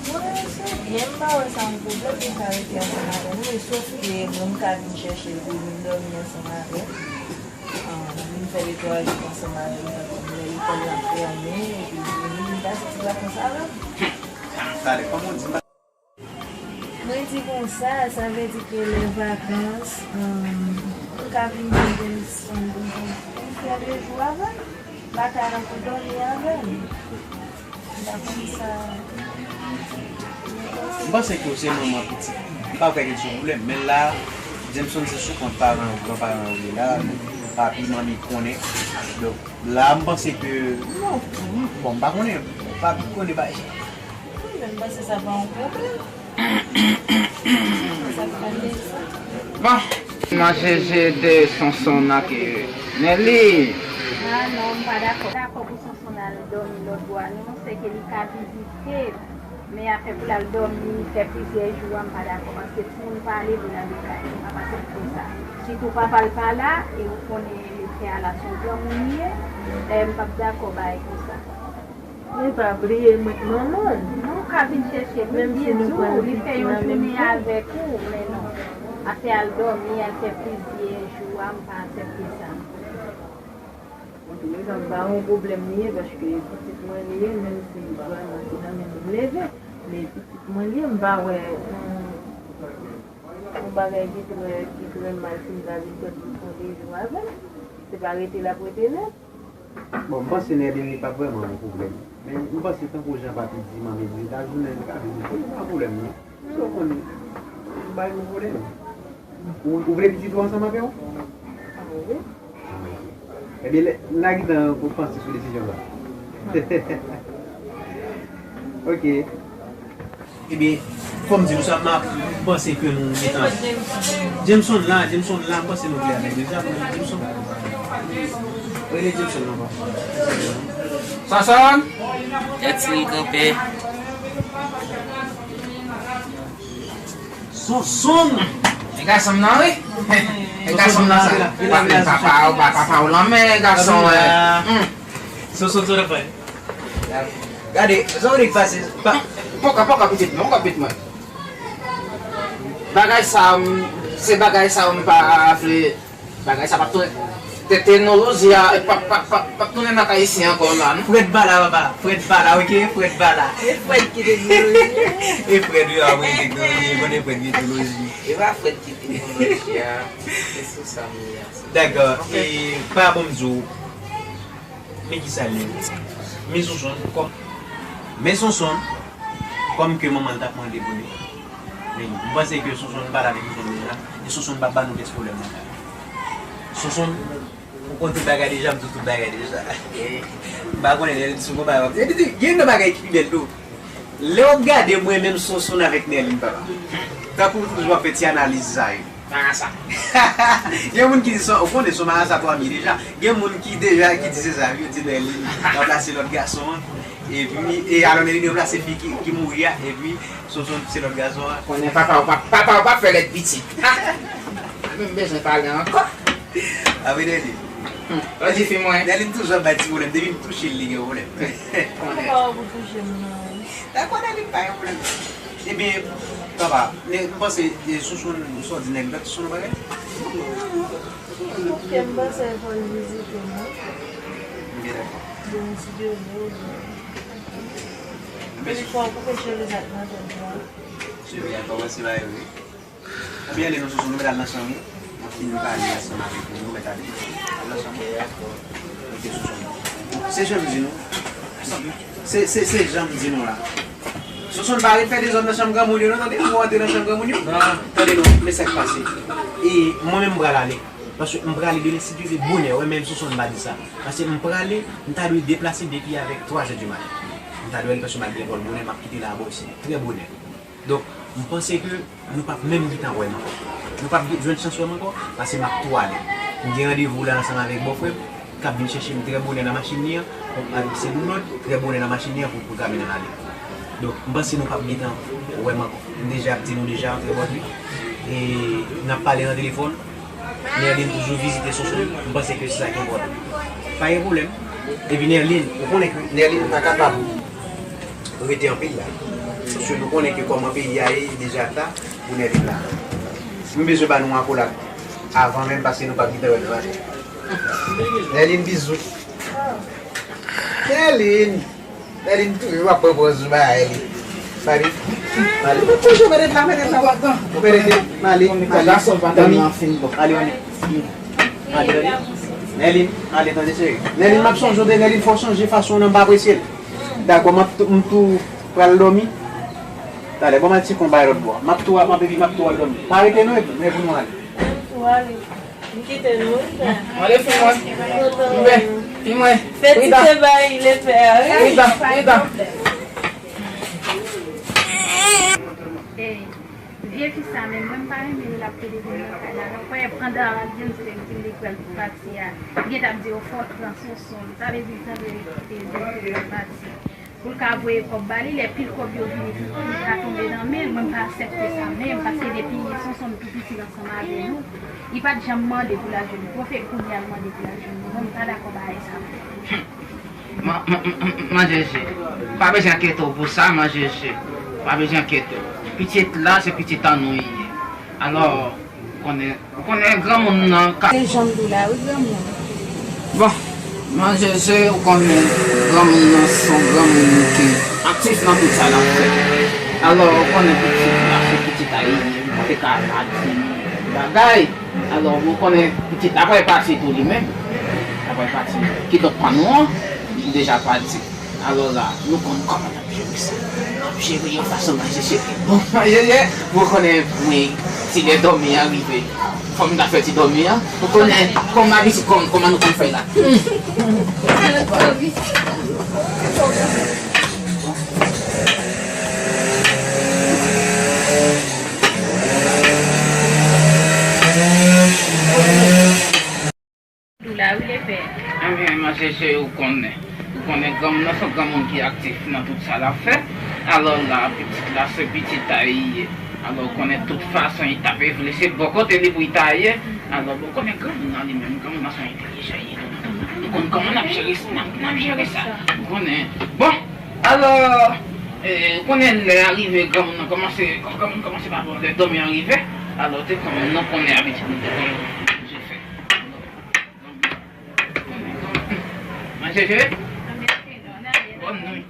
Mwen, se byen, m pa wè sa yon pwoblèm pou m ka rete ansanm avè nou, e sof ke mwen m ka vin chèche l pou vin dòmi ansanm avè m. Ah, vin fè de twa jou ansanm avè m, tankou lè lekòl la fèmen, epi vini, vin pase ti vakans avè m. Talè, kòman w di m? Mwen di konsa, sa vle di ke lè vakans, um, m ka vin jwenn Jameson pou m fè de jou avè l. Lakay la pou dòmi avè l. M pa konn sa. M panse ke w se manman pitit. M pa kwè ke se yon pwoblèm. Men la, Jameson se sou kont paran, gran paran w ye la. Papi, manmi konnen. Donk, la, m panse ke, non, bon, m pa konnen. Papi konnen bagay sa. Wi, men m panse sa pa yon pwoblèm. Sa pa yon pwoblèm. Bon, manje je de Sonson nan ke Nelly. Ah non, m pa dakò. Dakò pou Sonson al dòmi lòt bò a, non, se ke li ka vizite, men afè pou l al dòmi, fè plizyè jou a, m pa dakò, paske timoun pa ale pou l ale kay, m p ap aksepte sa. Sitou papa l pa la, e ou konnen mesye a la se yon granmoun li ye, e m p ap dakò bagay konsa. Men pa bliye mwen k manman l. Non, ou ka vin chèche l wi, byen di w, li fè yon jounen avèk ou, men non. Afè al dòmi, al fè plizyè jou a, m pa aksepte sa. Antouleka, m pa wè yon pwoblèm li ye, paske pitit mwen li ye, menm si vrèman se nan men m li leve, men pitit mwen li ye, m pa wè yon, yon bagay ki trè, ki trè mal si m ta vin pran yon de jou avè l. Se pa rete l ap rete nèt. Bon, m panse Nèlin li p ap vrèman yon pwoblèm. Men m panse tankou jan papi di manmi di li ta jounen li ka vizite, li pa yon pwoblèm non. Sa w konnen, m pa yon pwoblèm. Ou, ou vle pitit ou ansanm avè w? Wi. Ebyen, lè, n a gentan pou panse sou desizyon sa. Ok. Ebyen, fò m di nou sa, m ap, m panse ke nou gentan. Jameson la, Jameson la, m panse nou vle avèk Jameson. Jameson. Rele Jameson non, papa. Sonson! Kèt li kanpe. Sonson! E gason m nan, wi. E gason m nan sa. Pa, papa, papa, papa w lanmè, gason, eh. Hmm. Sonson, sa w ap fè? Gade, sa w vle k pase? Pa- Poko, poko, pitit mwen, poko, pitit mwen. Bagay sa, m, se bagay sa, m pa vle. Bagay sa p ap tounen. Te-, teknoloji a p ap, p ap, p ap, p ap tounen nan kay isi ankò la, non? Frèd bala, papa. Frèd bala, ok? Frèd bala. E Frèd ki teknoloji a? E Frèd, wi, apre teknoloji, konnen Frèd ki teknoloji. E pa Frèd ki teknoloji a. Se sou sa m ye a. Dakò. E pa bon m di w. Men ki sa l ye. Men Sonsonn, kòm, men Sonsonn, kòm ke manman l t ap mande pou li. Men, m panse ke Sonsonn pale avèk Sonsonn deja, e Sonsonn pa ba nou pyès pwoblèm nan. Sonsonn, ou konn tout bagay deja, m di w tout bagay deja. M pa konnen, Nèlin, si w konn bagay, w ap di, gen yon bagay ki pi bèl tou. Lè w ap gade mwen menm Sonsonn avèk Nèlin, papa. Tankou toujou w ap fè ti analiz sa yo. Marasa. Gen moun ki di sa, ou konnen se yon marasa twa mil deja. Gen moun ki deja, ki di se sa, yo di Nèlin ranplase lòt gason an. Epi, e alò Nèlin ranplase fi ki, ki mouri a, epi Sonsonn se lòt gason an. Konnen papa w pa, papa w pa fè lèt pitit. Ha! Mwen menm bezwen pale ankò. Apre Nèlin. Hmm. Sa di fi mwen. Nèlin toujou ap bay ti pwoblèm. Depi m touche l, li gen pwoblèm. Konnen. Papa w pou touche m nan. Dakò, Nèlin, pa gen pwoblèm. Ebyen, papa, men m panse, e, Sonsonn, sa w di Nèlin, pa t Sonsonn bagay? Ok, m panse fò l vizite m, wi. Ok, dakò. Bon, si Dye vle, wi. Epi fò w koupe cheve sa k nan tèt ou a. Cheve a kòmanse bay vre. Ebyen, ale non, Sonsonn, nou mèt al nan chanm ou. N ap fini pale ansanm avèk ou, nou mèt ale. Al nan chanm ou. Ok, Sonsonn. Se jan m di nou. Se, se, se jan m di nou la. Sonsonn, pa ret fè dezòd nan chanm granmoun yo, non, tande? Ou antre nan chanm granmoun yo? Tande non, men sa k pase. E mwen menm, m pral ale. Paske m prale demen, si Dye vle, bonè. Wè, menm Sonsonn pa di sa. Paske m prale, m ta dwe deplase depi avèk twa zè di maten. M ta dwe ale paske m al lekòl bonè, m ap kite la bò isi, trè bonè. Donk, m panse ke nou p ap menm gentan wè m ankò. Nou p ap gen, jwenn chans wè m ankò, paske m ap tou ale. M gen randevou la ansanm avèk bòfrè m, k ap vin chèche m trè bonè nan machin li an, avèk sè Dounòd, trè bonè nan machin li an pou, pou pwograme n al ale. Donk, m panse nou p ap gentan wè m ankò. M deja ap di nou deja antre bò de li. E n ap pale nan telefòn. Nèlin toujou vizite Sonsonn, m panse ke se sa ki enpòtan. Pa gen pwoblèm. Epi Nèlin, ou konnen ke Nèlin pa kapab rete anpil la. Paske nou konnen ke kòman peyi a ye, li deja ta pou Nèlin la. M bezwen ba nou akolad avan menm, paske nou p ap gentan wè l maten. Nèlin, bizou. Nèlin! Nèlin toujou ap pran pòz sou bagay li. Mali. Mali. Ou kouje, mete la, mete la. Mete, Mali. Mali. Mali, Mali. Mali, Mali. Nèlin, Mali, tande cheri. Nèlin, m ap sonje w de Nèlin, fò w chanje fason w nan, m pa apresye l. Dakò, m ap tou, m tou pral dòmi. Talè, ban m al tcheke yon bagay lòt bò. M ap tou, m ap, epi m ap tou al dòmi. Pa rete non, epi, men pou nou ale. Ou ale. M kite nou, wi, frè. Mande fi mwen. Kontan wè nou. Fi mwen. Fè ti travay, le pè a, wi. Rita, Rita. Ey, vye fi sa menm, mwen m pa renmen lè l ap pede vin nan kay la non. Kwè pandan James te di m li kwè l pou pati a, li gentan ap di yo fò l pran Sonsonn. Sa vle di l tande li kite vye fi a pati. Pou l ka voye kòb ba li, lè pil kòb yo vini, li ka tonbe nan men l. Mwen, m pa aksepte sa menm, paske depi Sonsonn tou piti ansanm avè nou, li pa t janm mande pou l al jwenn nou. Pwofè kounye a l mande pou l al jwenn nou. Mwen, m pa dakò bagay sa. Man, man, man, man Jeje, pa bezwen enkyete w pou sa, man Jeje. Pa bezwen enkyete w. Pitit la, se pitit an nou li ye. Alò, ou konnen Ou konnen granmoun nan ka. Se jan m di w la wi granmoun. Bon, man Jeje, ou konnen granmoun nan se yon granmoun ki aktif nan tout sa l ap fè. Alò, ou konnen pitit la, se pitit a li, li pa te ka pa di bagay. Alò, ou konnen pitit la pral pati tou li menm. Li pral pati. Kidonk pa nou an, li deja pati. Alò la, nou konn kòman n ap jere sa. N ap jere yon fason manje cheri. Bon, manje cheri, bon, konnen, wi, ti lè dòmi an rive. Fò m ta fè ti dòmi an. Ou konnen, kòm abitid, kòm, kòman nou konn fè la. Hmm. Ou la wi, lepè. Ebyen, man Jeje, ou konnen. Ou konnen granmoun nan se yon granmoun ki aktif nan tout sa l ap fè. Alò la, pitit la, se pitit a li ye. Alò, ou konnen tout fason, li ta pe vle, se bò kote li pou li ta ye. Alò, bon, ou konnen granmoun nan li menm, granmoun nan se yon entèlijan li ye. Nou konn kòman n ap jere sa, n ap, n ap jere sa. Ou konnen. Bon, alò, e, ou konnen lè a rive, granmoun nan kòmanse, granmoun kòmanse pa bon, lè dòmi an rive. Alò, te konnen, nou konnen abitid nou te konnen. Manje, cheri. Bòn nwi.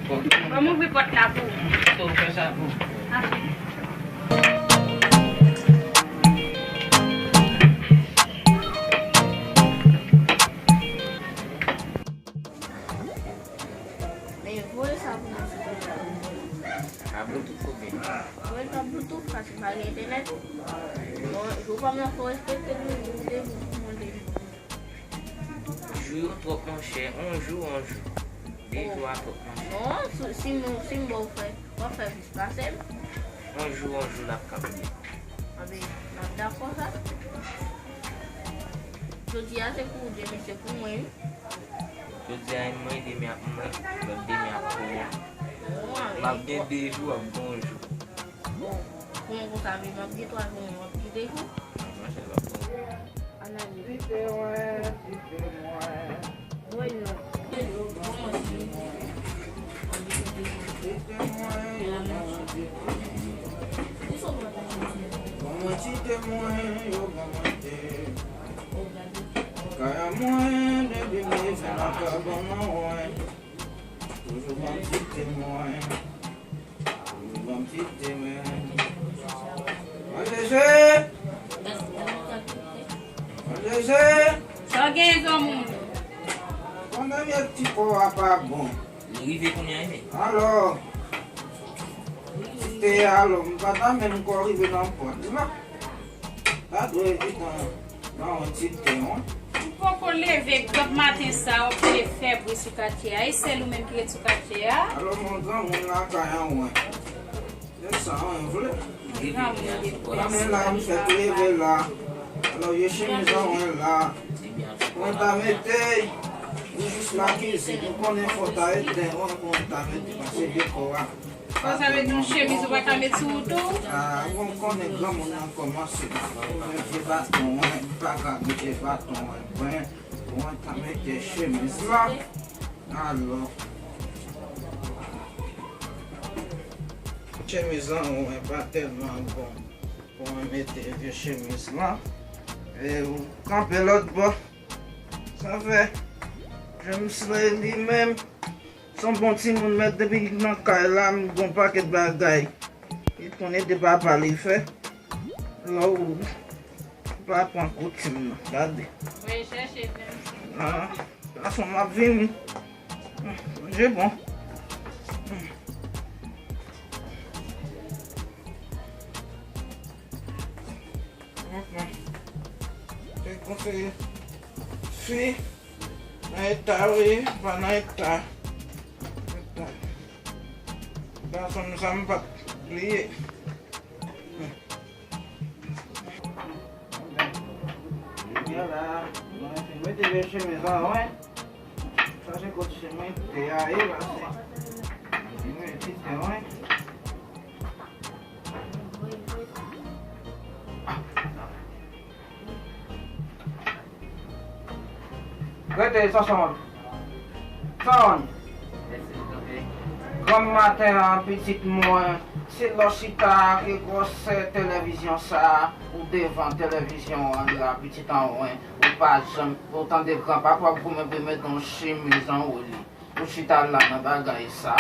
Ban m ouvri pòt la pou ou. Fè sa pou ou. Achte. A Bluetooth oubyen? Mwen pa Bluetooth, paske m pa gen entènèt. Bon, jou pa m nan fò respekte l, jou de jou pou mande. Jou yo twòp, monchè. On jou, on jou. De jou a twòp, monchè. Non, si, si m, si m ba w frè, w ap fè plis pase m. On jou, on jou, l ap kanpe. Anben, n ap dakò sa. Jodi a se pou ou, demen se pou mwen, wi. Jodi a, mwen, demen ap mwen, lòt demen ap pou ou. M ap gen de jou, w ap gen on jou. Bon, kòman konsa, men m ap gen twa jou, mwen, w ap gen de jou? Mwen, se lòt jou. Analize. Woy, non. Ban mwen ti te mwen, yo ban mwen te. Kay a mwen, depi m rive nan kay, ban mwen wè. Toujou ban m ti te mwen. Toujou ban m ti te mwen. Mwen Jezi! Mwen Jezi! Sa w genyen, granmoun? Konnen vye ti kò a pa bon. Li rive kounye a, wi. Alò, ti te a, alò, m pa ta menm ko rive nan pòt la. Ta dwe evitan nan yon ti te, wi. M poko leve granm maten sa, w ap vle fè bri sou katye a. E sèl ou menm ki ret sou katye a? Alò, mwen granmoun lakay an, wi. Se sa, wi, m vle. Granmoun lakay an. Konnen la, m fèk leve la. Alò, vye chemiz an, wi, la. Mwen ta mete, ou jis lakizin. Ou konnen fò ta eden, wi, pou mwen ta mete, pase dekò a. Fò sa met yon chemiz ou pa ka met sou ou tou? Ah, bon, m konnen granmoun nan kòmanse. Mwen vye baton, wi, m pa ka mete baton, wi, bon, mwen ta mete chemiz la. Alò. Chemiz an, wi, pa tèlman bon pou mwen mete vye chemiz la. E ou kanpe lòt bò. Sa fè, James la, li menm, se yon bon timoun, men depi l nan kay la, m gon pakèt bagay. Li konn ede papa li fè. Lè ou pa pran koutim nan, gade. Mwen chèche menm. Ah, gason m ap vini. Manje bon. Te konseye fi nan eta, wi, pa nan eta. Eta. Gason m sa m pa t bliye. Kounye a la, mwen fin mete vye chemiz lan, wi. Sa se kot chemiz te a ye, la se. Mwen ti te, wi. Rete, Sonson. Sonson. Granm maten an, pitit mwen, se lè w chita ke gwosè televizyon sa a, ou devan televizyon an la, pitit an wen, ou pa janm, ou tande granpapa w ap goumen pou mete yon chemiz anwo li. Ou chita la nan bagay sa.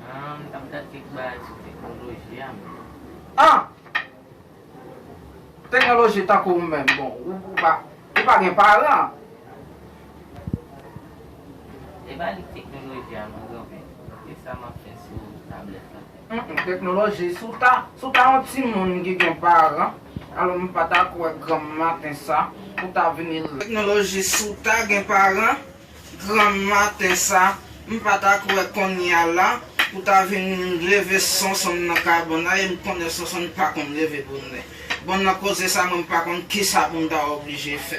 Ah, m t ap gad kèk bagay sou teknoloji a, men. Ah! Teknoloji tankou ou menm, bon, ou, ou pa, ou pa gen paran. E pa li k teknoloji a non, granpè. Se sa m ap fè sou tablèt la. Mm, mm, teknoloji, si w ta, si w ta yon timoun ki gen paran, alò m pa ta kwè granm maten sa, ou ta vini. Teknoloji, si w ta gen paran, granm maten sa, m pa ta kwè kounye a la, ou ta vin leve Sonson nan kabann la, e m konnen Sonson pa konn leve bonè. Bon, nan koze sa, mwen m pa konn kisa pou m ta oblije fè.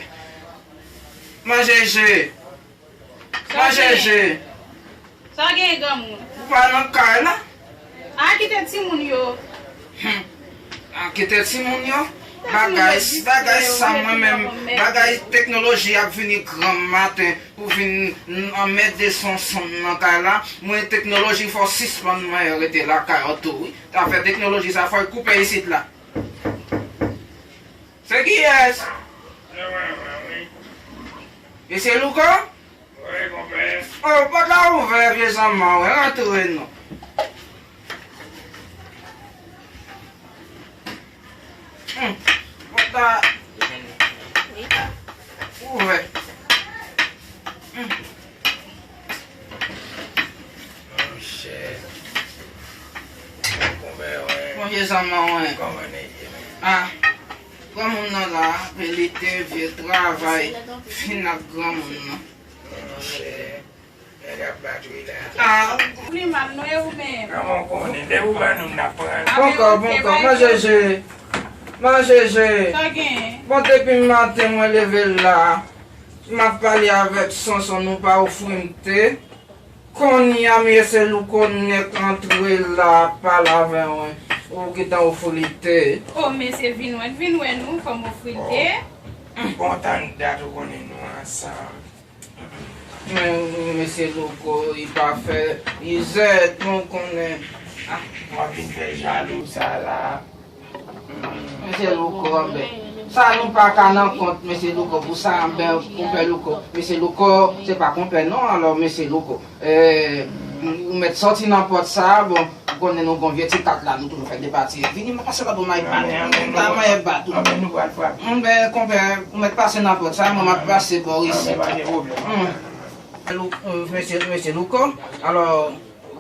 Manje je! Manje je! Sa gen, granmoun? Ou pa nan kay la? A, kite timoun yo. Hmm. A, kite timoun yo. Bagay, bagay sa mwen menm, bagay teknoloji ap vini granm maten pou vin anmède Sonson nan kay la. Mwen teknoloji fò w sispann mwen rete lakay ou tou, wi. Afè teknoloji sa fò w koupe isit la. Se kiyès? Se mwen menm, wi. E se Louko? Wi, konpè. O, pòt la ouvè, vye zanmi, wi, rantre non. Hmm, pòt la ouvè. Hmm. Konbyen zanmi mwen? Ah, granmoun nan la, ap lite, vye travay, fin ak granmoun nan. Monchè, nèg ap bat wi la. Ah. Li mal non, e ou menm? Kòman w konnen? Depi w ba nou, n ap pran. Poko, poko, man jeje. Man jeje. Sa gen? Bon, depi maten mwen leve la, m ap pale avèk Sonson, nou pa ofri m te. Kounye a, mesye Louko nèk antre la, ap pale avè mwen. Ou gentan ofri l te. O, mesye, vin wè, vin wè nou, fò m ofri l te. Bon, tann dat ou konnen nou ansanm. Men, mesye Louko, li pa fè, li zèt, nou konnen. Ah, w ap vin fè jalou sa la. Mesye Louko, anben. Sa nou pa ka nan kont, mesye Louko, pou sa, anben, konpè Louko. Mesye Louko, se pa konpè non, alò, mesye Louko. Eh, ou mèt sòti nan pòt sa, bon, ou konnen nou gon vye ti kat la, nou toujou fè depati. Vini, mwen pase lòt bò, mwen pale. Anben, anben, nou pral, anben, nou pral frape. Anben, konpè, ou mèt pase nan pòt sa, mwen m ap pase bò isit. Anben, pa gen pwoblèm. Lou-, eh, mesye, mesye Louko, alò,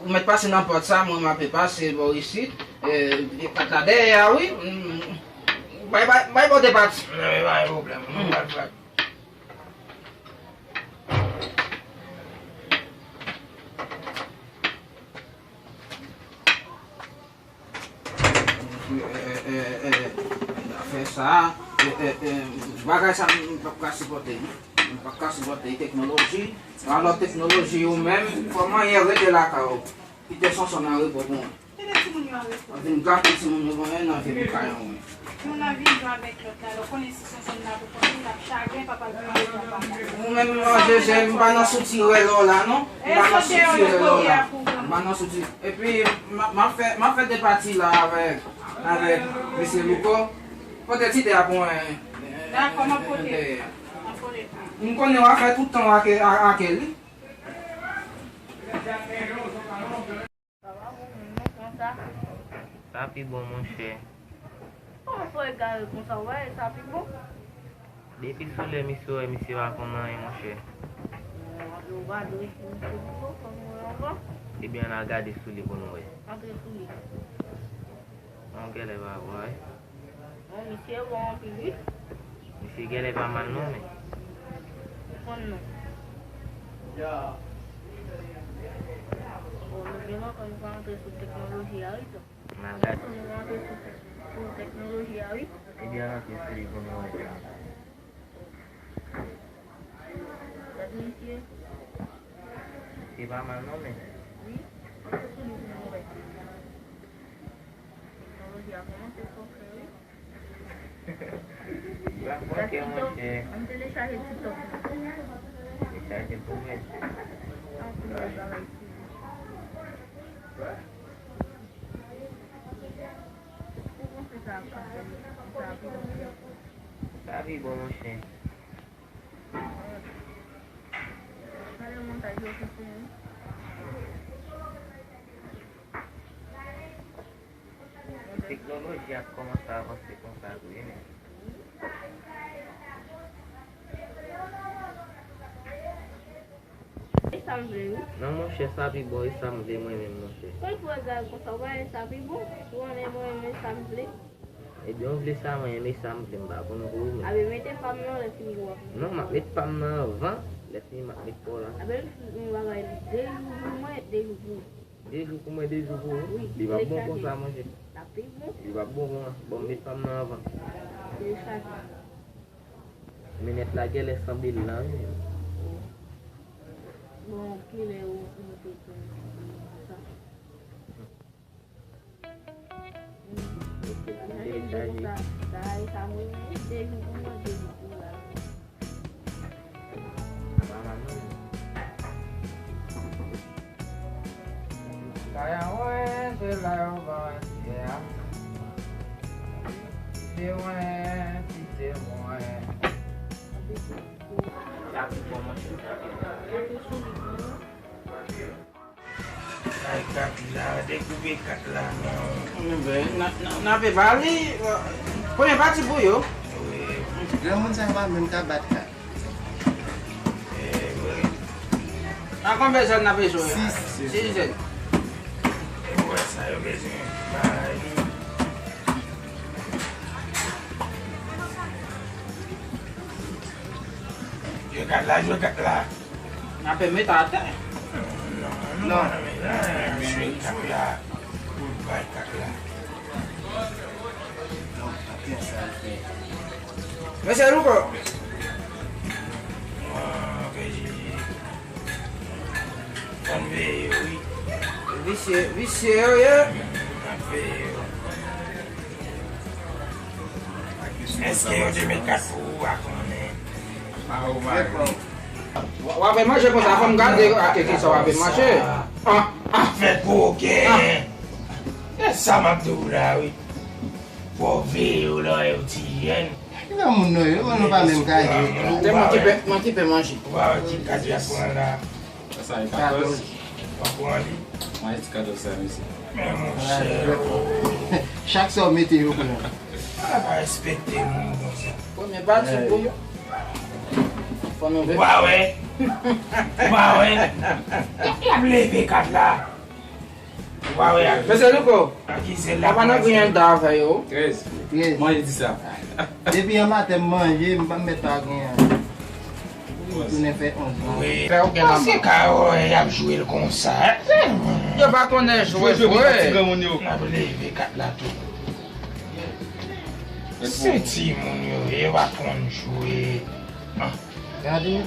ou mèt pase nan pòt sa, mwen m ape pase bò isit. Eh, kat la dèyè a, wi. Mm. Bay, bay, bay bò depati. Anben, pa gen pwoblèm. Nou pral frape. Eh, eh, eh, eh, afè sa, eh, eh, eh, bagay sa, m p ap ka sipòte, non. M p ap ka sipòte teknoloji. Alò, teknoloji ou menm, fò manyen rete lakay ou. Kite Sonson nan repo pou mwen. Kite timoun yo an repo. Vin gate timoun yo, bon, nan vye boukayon, wi. Youn nan vin jwe avèk lòt la, lè w konnen si Sonson la pou konnen, l ap chagren, papa l pou mache anba kay. Ou menm, man jeje, m pa nan sou ti rèl la, non. M pa nan sou ti rèl la. M pa nan sou ti. Epi, m a, m ap fè, m ap fè de pati la avèk, avèk mesye Louko. Pote ti de a pou mwen. Dakò, m ap pote. M ap pote. M konnen w ap fè tout tan w ak, ak, ak li. Sa pa bon menm non, konsa. Sa pi bon, monchè. Kòman fò egare konsa, w wè, sa pi bon? Depi sou lè misye wè, misye pa konn anyen, monchè. Bon, apre ou pa dwe di misye pi bon, kòm ou wè anvan. Ebyen, ann al gade sou li pou nou wè. Antre sou li. Bon, genlè pa vre. Bon, misye bon anpil, wi. Misye genlè pa mal non, men. Ou konn non. Bon, nou gen lontan nou pa antre sou teknoloji a, wi, tonton. N al gade. Nou pa antre sou, sou teknoloji a, wi. Ebyen, ann antre sou li pou nou wè. Gade misye. Misye pa mal non, men. Wi, antre sou li pou nou wè. Teknoloji a kòmanse fòkè, wi. Li pa fòkè, monchè. Ann telechaje TikTok. Telechaje pou mwen. Anpil bèl bagay sou li. Ou panse sa ap ka fè sa pi bon? Sa pi bon, monchè. Gade montaj yo ki fini. Teknoloji ap kòmanse avanse konsa tou wi, men. E sa m vle, wi. Non, monchè, sa pi bon, e sa m vle mwen menm, monchè. Kòm fò egare konsa, w pa wè sa pi bon? Ou konnen mwen menm, e sa m vle. Ebyen, w vle sa mwen, e sa m vle, m pa konn pou ou menm. Abe, mete pa m nan, lè fini w ap. Non, m ap met pa m nan anvan, lè fini m ap met pa w la. Abe, m fè yon bagay, de jou pou mwen, de jou pou ou. De jou pou mwen, de jou pou ou? Wi, li p ap bon konsa, monchè. Li p ap bon konsa. Bon, m met pa m nan anvan. Telechaje. Men nèt la genlè sanble l la, wi. Bon, kilè ou, ou te konn sa? Ok, m telechaje. Sa, sa, sa, mwen, de jou pou mwen, de jou pou ou la. Kay an mwen, se la yo ban mwen pye a. Pye mwen, pye mwen. Sa pi bon, monchè, sa pi bon. Kay kat la, dekoupe kat la, non. Anben, n a, n a, n a pe ba li. Premye pati pou yo. Wi. Granmoun sa yo pa menm ka bat kat. E, wi. A konbyen zòn n a pe jwe? Sis. Sis zòn. Wè sa yo bezwen bay. Jwe kat la, jwe kat la. N ape met atè. Non, non, non, non, non, jwe kat la. Bay kat la. Mesye Louko. Ah, P J J. Fò n veye yo, wi. Visye, visye yo ye. N ap veye yo. Èske yo te met kat pou ou a konnen? W ape manje konsa, fò m gade ak kisa w ape manje. Ah, ah. Fè koken. E sa m ap di w la, wi. Fò w veye yo lè yo ti jèn. Ki jan moun nou ye? Mwen nou pa menm kay. Se mwen ki pè, mwen ki pè manje. Ou pa wè ki kat y ap pran la? Sa e katòz. W ap pran li? Mwen e ti katòz sa, mesye. Men monchè. Chak sa w mete yo pran. A pa respekte moun konsa. Premye pati pou fò nou veye. Ou pa wè? Ou pa wè? Y ap leve kat la. Ou pa wè ak Mesye Louko, akize la. Papa nan griyen da avè yo. Trèz. Trèz. Mwen di sa. Depi yon maten m manje, m pa mèt pa gen. Tounen fè onz mwa. Wi. Fè okenn. Paske ka wè y ap jwe l konsa. Yo pa konnen jwe vre. N ap leve kat la tou. Se timoun yo ye, yo pa konn jwe. Ah. Gade,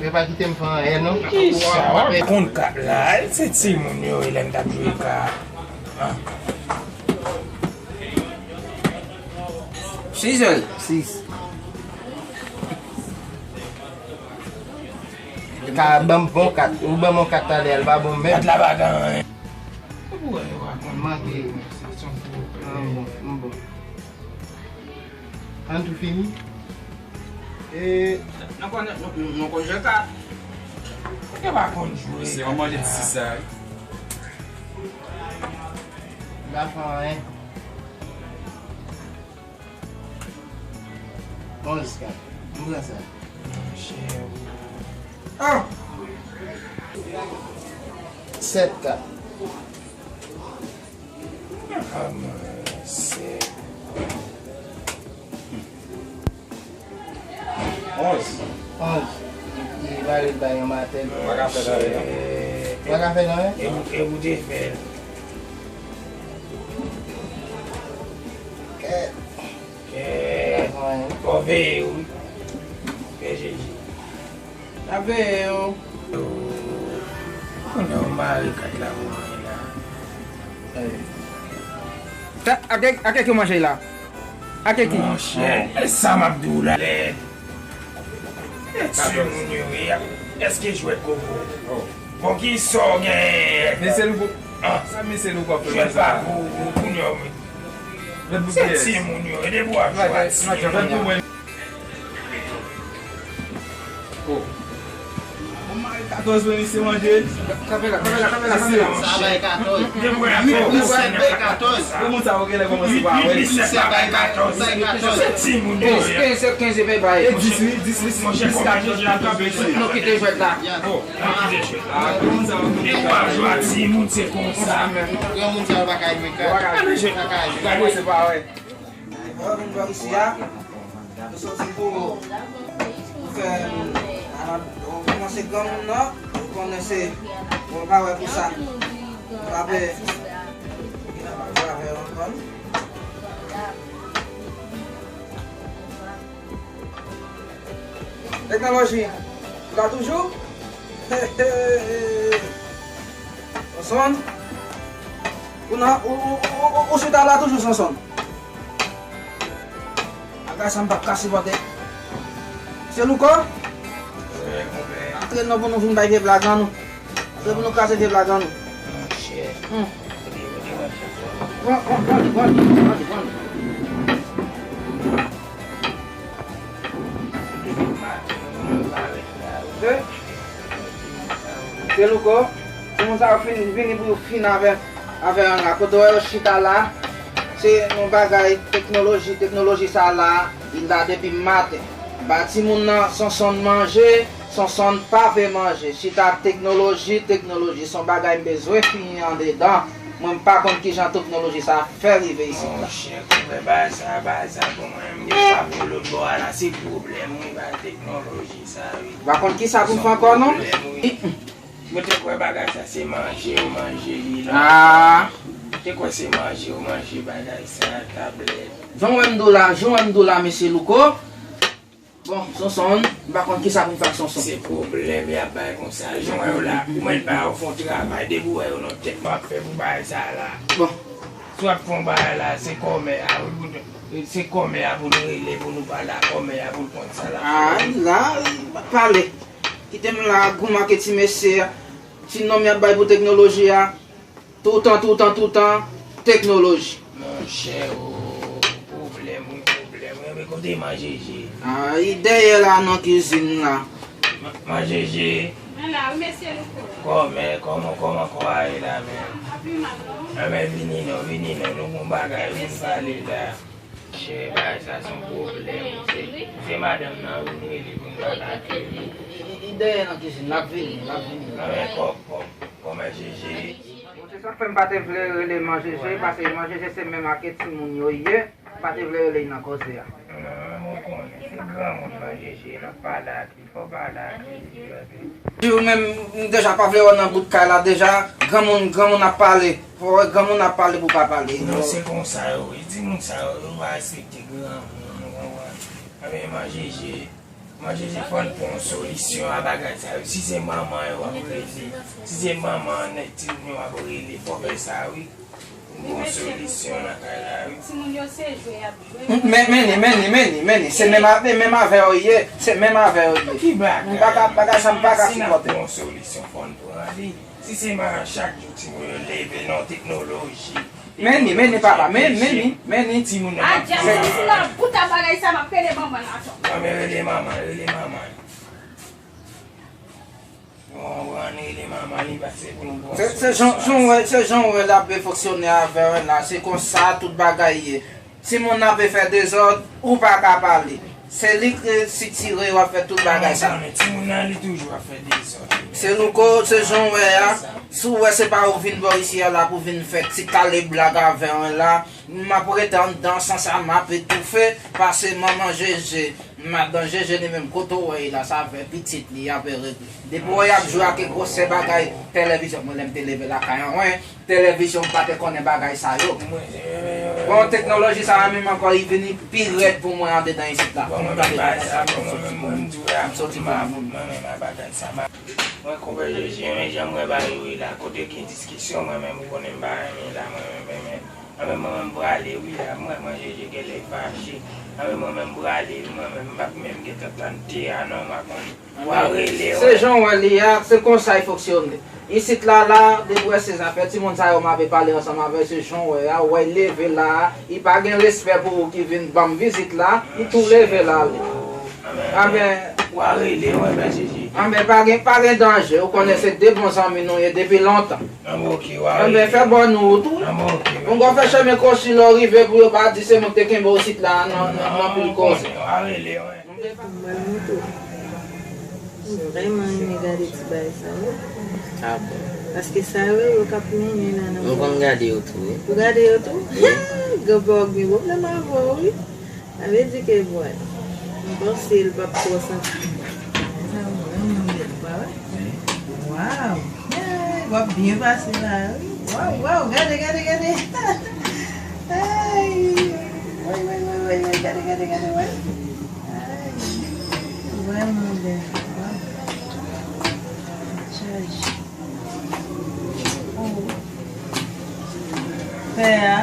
yo pa kite m fè anyen non. Kisa? W ap konn kat la, se timoun yo ye lè n t ap jwe kat. Ah. Sis. Sis. Ka ban m bon kat. Ou ban m yon kat talè a, l pa bon menm. Kat la pa gen anyen. Ou wè yo pa konn manke. Sa se yon pwoblèm. Ah, bon, m bon. Ann tou fini. E, nou konn, nou, nou, nou konn jwe kat. Yo pa konn jwe kat. Se yon manje ti sa, wi. M pa fè anyen. Onz kat. M pran sa. Monchè. Ah! Sèt kat. Kòmanse. Onz. Onz. Li, li pale l bay yon matèl. Ou pa ka fè l anyen non. Ou pa ka fè l anyen? E ou, e ou te fè l. Kèt. Kèt. Fò veye wi. P J J. N ap veye yo. Kounye a w mare kat la pou mwen la. Ake, ake ki w manje la? Ake ki? Monchè, e sa m ap di w la. Lè e timoun yo ye, èske jwèt koko? Bon, kisa w genyen? Mesye Louko. Sa mesye Louko ap fè la? Jwèt pa pou ou, kounye a w. Se timoun yo ye, depi w ap jwe ak timoun. Oh. Bon, mari katòz wi, misye manje. Kanpe la, kanpe la, kanpe la, kanpe la. Sa bay katòz. Uit wi, sèt bay katòz. Bon, moun sa yo genlè kòmanse pa wè. Uit wi, sèt bay katòz. Se timoun yo ye. Kenz, kenz, kenz bay. E dis wi, dis wi, dis katòz, katòz wi. Nou kite jwèt la. Oh. Nou kite jwèt la. Ah, bon, moun sa yo. Depi w ap jwe ak timoun, se konsa. Granmoun sa yo pa ka jwe kat. Pa ka jwe. Pa ka jwe. Gade, se pa wè. Bon, vin bò isi a. Nou soti pou, pou fè, a, ou kòmanse granmoun nan, ou konnen se, bon, pa wè pou sa. Frape. Frape yon konn. Teknoloji la toujou. Sonson. Ou nan, ou, ou, ou, ou, ou chita la toujou, Sonson. Bagay sa m p ap ka sipòte. Se Louko? Antre non pou nou vin bay vye blag an nou. Antre pou nou kraze vye blag an nou. Monchè. Hmm. Pran, pran, pran li, pran li, pran li, pran li. Se Louko, timoun sa yo fin, vini pou yo fin avè, avè an la. Kote w wè yo chita la, se yon bagay teknoloji, teknoloji sa la, li la depi maten. Ba timoun nan Sonson manje, Sonson pa vle manje. Chita ak teknoloji, teknoloji, se yon bagay m bezwen fini andedan. Mwen m pa konn kijan teknoloji sa a fè rive isit la. Monchè, konpè, bagay sa, bagay sa pou mwen menm, gen pa pou lòt bò a la, se pwoblèm wi, bagay teknoloji sa wi. M pa konn kisa pou m fè ankò non. Mwen te kwè bagay sa se manje yo manje li la. Ah. Te kwè se manje yo manje bagay sa, tablèt. Jan w wè m di w la, jan w wè m di w la, mesye Louko. Bon, Sonson, m pa konn kisa pou m fè ak Sonson. Se pwoblèm y ap bay konsa, jan w wè yo la. Ou mèt ba yo fè yon travay, depi w wè yo nan tèt m ap fè pou bagay sa la. Bon. Si w ap fè yon bagay la, se kòmè a, wi, pou nou, se kòmè a pou nou rele, pou nou pale a kòmè a, pou l konn sa l ap fè. Ah, la, pale. Kite m la, goumen ak ti mesye a. Ti nonm y ap bay pou teknoloji a. Toutan, toutan, toutan, teknoloji. Monchè, o, pwoblèm, wi, pwoblèm, wi. Men kote Man Jeje? Ah, li dèyè la nan kizin la. Man, Man Jeje? Mwen la, wi, mesye Louko. Kòman, kòman, kòman kò a ye la, men? Pi mal, non? Anben, vini non, vini non, nou gon bagay pou n pale la. Chè, bagay sa se yon pwoblèm. Se, se madanm nan wi, nou rele pou n pale ak li. Li, li, li dèyè nan kizin, l ap vini, l ap vini. Anben, kò, kò, kòman Jeje? Bon, se sa k fè m pa te vle rele Man Jeje, paske Man Jeje se menm ak timoun yo ye, m pa te vle rele l nan koze a. Non, men ou konnen, se granmoun Man Jeje, n ap pale ak li, fò w pale ak li, tande. Di w menm, m deja pa vle wè w nan bout kay la deja, granmoun, granmoun ap pale, fò w wè granmoun ap pale pou w pa pale. Non, se konsa yo ye, timoun sa yo, yo pa respekte granmoun, ou konprann? Anben, Man Jeje, Man Jeje, fò n pran yon solisyon a bagay sa yo. Si se manman yo ap rele, si se manman nèg timoun yo ap rele, fò fè sa wi. N pran yon solisyon nan kay la wi. Timoun yo se jwe y ap jwe. Men, men ni, men ni, men ni, men ni. Se menm a-, menm avè yo ye. Se menm avè yo ye. Ki bagay? M pa ka, bagay sa m pa ka sipòte. Si n ap pran yon solisyon, fò n pran li. Si se manman chak jou timoun yo leve nan teknoloji. Men ni, men ni papa, men, men ni, men ni. Timoun nan ap fè. Adjans, si nan bout a bagay sa, m ap rele manman l atò. Anben, rele manman, rele manman. Bon, ann rele manman li, paske pou nou pran solisyon. Se, se jan, jan w wè, se jan w wè l ap fonksyone avè w la, se konsa tout bagay ye. Timoun nan ap fè dezòd, ou pa ka pale. Se li k sitire yo ap fè tout bagay sa. Mwen konnen timoun nan li toujou ap fè dezòd. Se Louko, se jan w wè a. Si w wè se pa ou vin bò isi a la pou vin fè ti kale blag avè w la, m ap rete anndan san sa m ap etoufe, pase manman Jeje, madan Jeje li menm kote w wè l la, sa fè pitit li ap regle. Depi w wè y ap jwe ak gwosè bagay televizyon, mwen lè m te leve lakay an, wen, televizyon, m pa te konnen bagay sa yo. Bon, teknoloji sa a menm ankò, li vini pi rèd pou mwen andedan isit la. Bon, mwen menm bagay sa, bon, mwen menm, mwen menm, m soti pou mwen. Mwen menm a bagay sa, m a, mwen konpè Jeje, men jan m wè bagay yo ye la, kote gen diskisyon, mwen menm, ou konnen m pa renmen la, mwen menm, mwen menm, mwen menm, m prale, wi, la, mwen, mwen, Jeje genlè fache. Mwen menm, mwen menm, m prale, mwen menm, m p ap menm gentan tann te a, non, m a konn. Wa rele, se jan w wè li a, se konsa l fonksyone. Isit la, la, depi w wè se zafè timoun sa yo m ape pale ansanm avè, se jan w wè a, w wè l leve la a, li pa gen respè pou ou ki vin ban m vizit la, li tou leve l ale. Anben, wa rele, w wè, Jeje. Anben, pa gen, pa gen danje, ou konnen se de bon zanmi nou ye depi lontan. Anben, oke, wa rele. Anben, fè bòn ou tou. Anben, oke. Ou gon fè chemen kwochi lè w rive pou yo pa di se mwen ki te kenbe w sit la nan, nan, nan pil koze. Wa rele, wi. Mwen moutou. M vrèman renmen gade ti bagay sa yo. Ah bon? Paske sa yo, yo k ap mennen nan, nan. M konn gade yo tou, wi. Ou gade yo tou? Wi. Granpa w gen pwoblèm avè w, wi. Sa vle di ke, bon, m panse l p ap twò santi. Sa vrèman bèl, pa vre? Wi. Waw! Hey, w ap byen pase la, wi. Waw, waw, gade, gade, gade. Hey! Woy, woy, woy, woy, woy, gade, gade, gade, woy. Ay, vrèman bèl. Waw. Chaj. Oh. Pè a.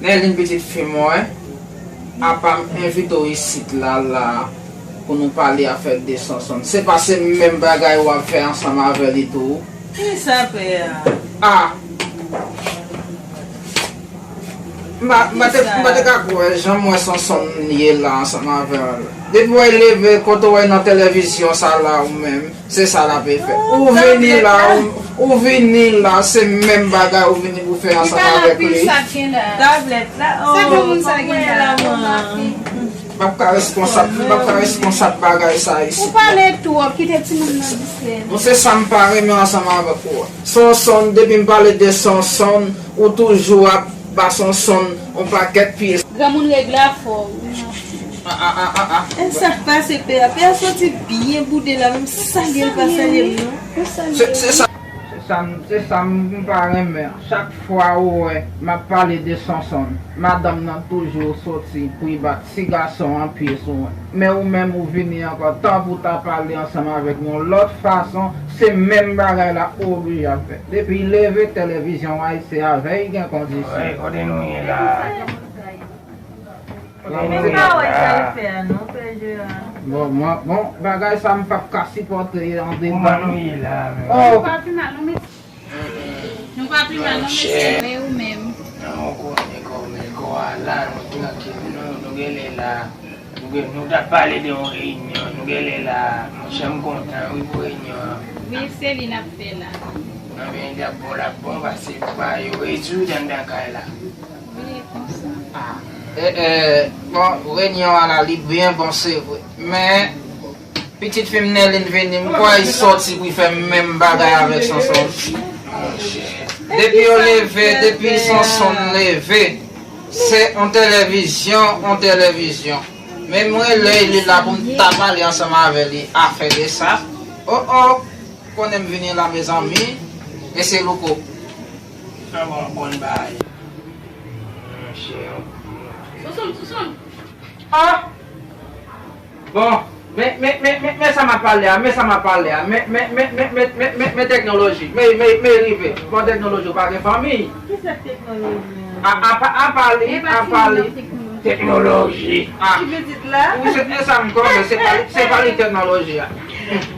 Nèlin, pitit fi mwen, apa m envite w isit la, la, pou nou pale afè de Sonson. Se pa se menm bagay w ap fè ansanm avè li tou? Kisa, pè a? Ah! M pa, m pa te, m pa te ka kwè jan m wè Sonson ye la ansanm avè l. Depi w wè l leve, kote w wè nan televizyon sa la ou menm, se sa l ape fè. Ou vini la, ou, ou vini la, se menm bagay ou vini pou fè ansanm avèk li. Tablèt la, oh, kòman w ye la, manman? M p ap ka responsab, m p ap ka responsab bagay sa isit. Ou pale twòp, kite timoun nan distrè. Bon, se sa m pa renmen ansanm avèk ou a. Sonson, depi m pale de Sonson, ou toujou ap ba Sonson yon pakèt pye. Granmoun regle afè w. Ah, ah, ah, ah, ah. E sa k pase pè a? Pè a soti byen boude la, menm salye l pa salye m non. Se, se sa. Se sa m, se sa m pa renmen. Chak fwa ou wè m ap pale de Sonson, madanm nan toujou soti pou l bat ti gason an pye sou mwen. Men ou menm ou vini ankò, tanpri w ta pale ansanm avèk mwen yon lòt fason, se menm bagay la ou oblije ap fè. Depi l leve, televizyon an se avè l gen kondisyon. Wi, kote nou ye la? Men pa wè sa l fè a non, pè Jeran. Bon, mwen, bon, bagay sa m p ap ka sipòte andedan. Kòman nou ye la menm? Oh. Nou pa pi mal non, mesye. Nou pa pi mal non, mesye. Men ou menm? Non, ou konnen kòman kò a la, nou trankil, nou, nou genlè la. Nou gen, nou t ap pale de yon reyinyon, nou genlè la. Monchè, m kontan wi pou reyinyon an. Wi, se li n ap fè la. Non, men l ap bon, l ap bon, paske nou pa yo rezoud anndan kay la. Wi, konsa. Ah, eh, eh, bon, reyinyon an la, li byen bon, se vre. Men, pitit fi m Nèlin vini, m kwè l sòti pou l fè menm bagay avèk Sonson. Depi yo leve, depi Sonson leve, se on televizyon, on televizyon. Men m rele li la pou m ta pale ansanm avè li afè de sa. Oh, oh, konnen m vini la, mezanmi. Mesye Louko. Sa bon, bon bagay. Monchè. Sonson, Sonson. Ah! Bon, men, men, men, men, men sa m ap pale a, men sa m ap pale a, men, men, men teknoloji, men, men, men rive. Bon, teknoloji, ou pa gen fanmi. Ki sa teknoloji an? A, apa, apa li, apa li. Teknoloji. Ah. Ti pitit la? Wi, se, se sa m konnen, se pa li, se pa li teknoloji a.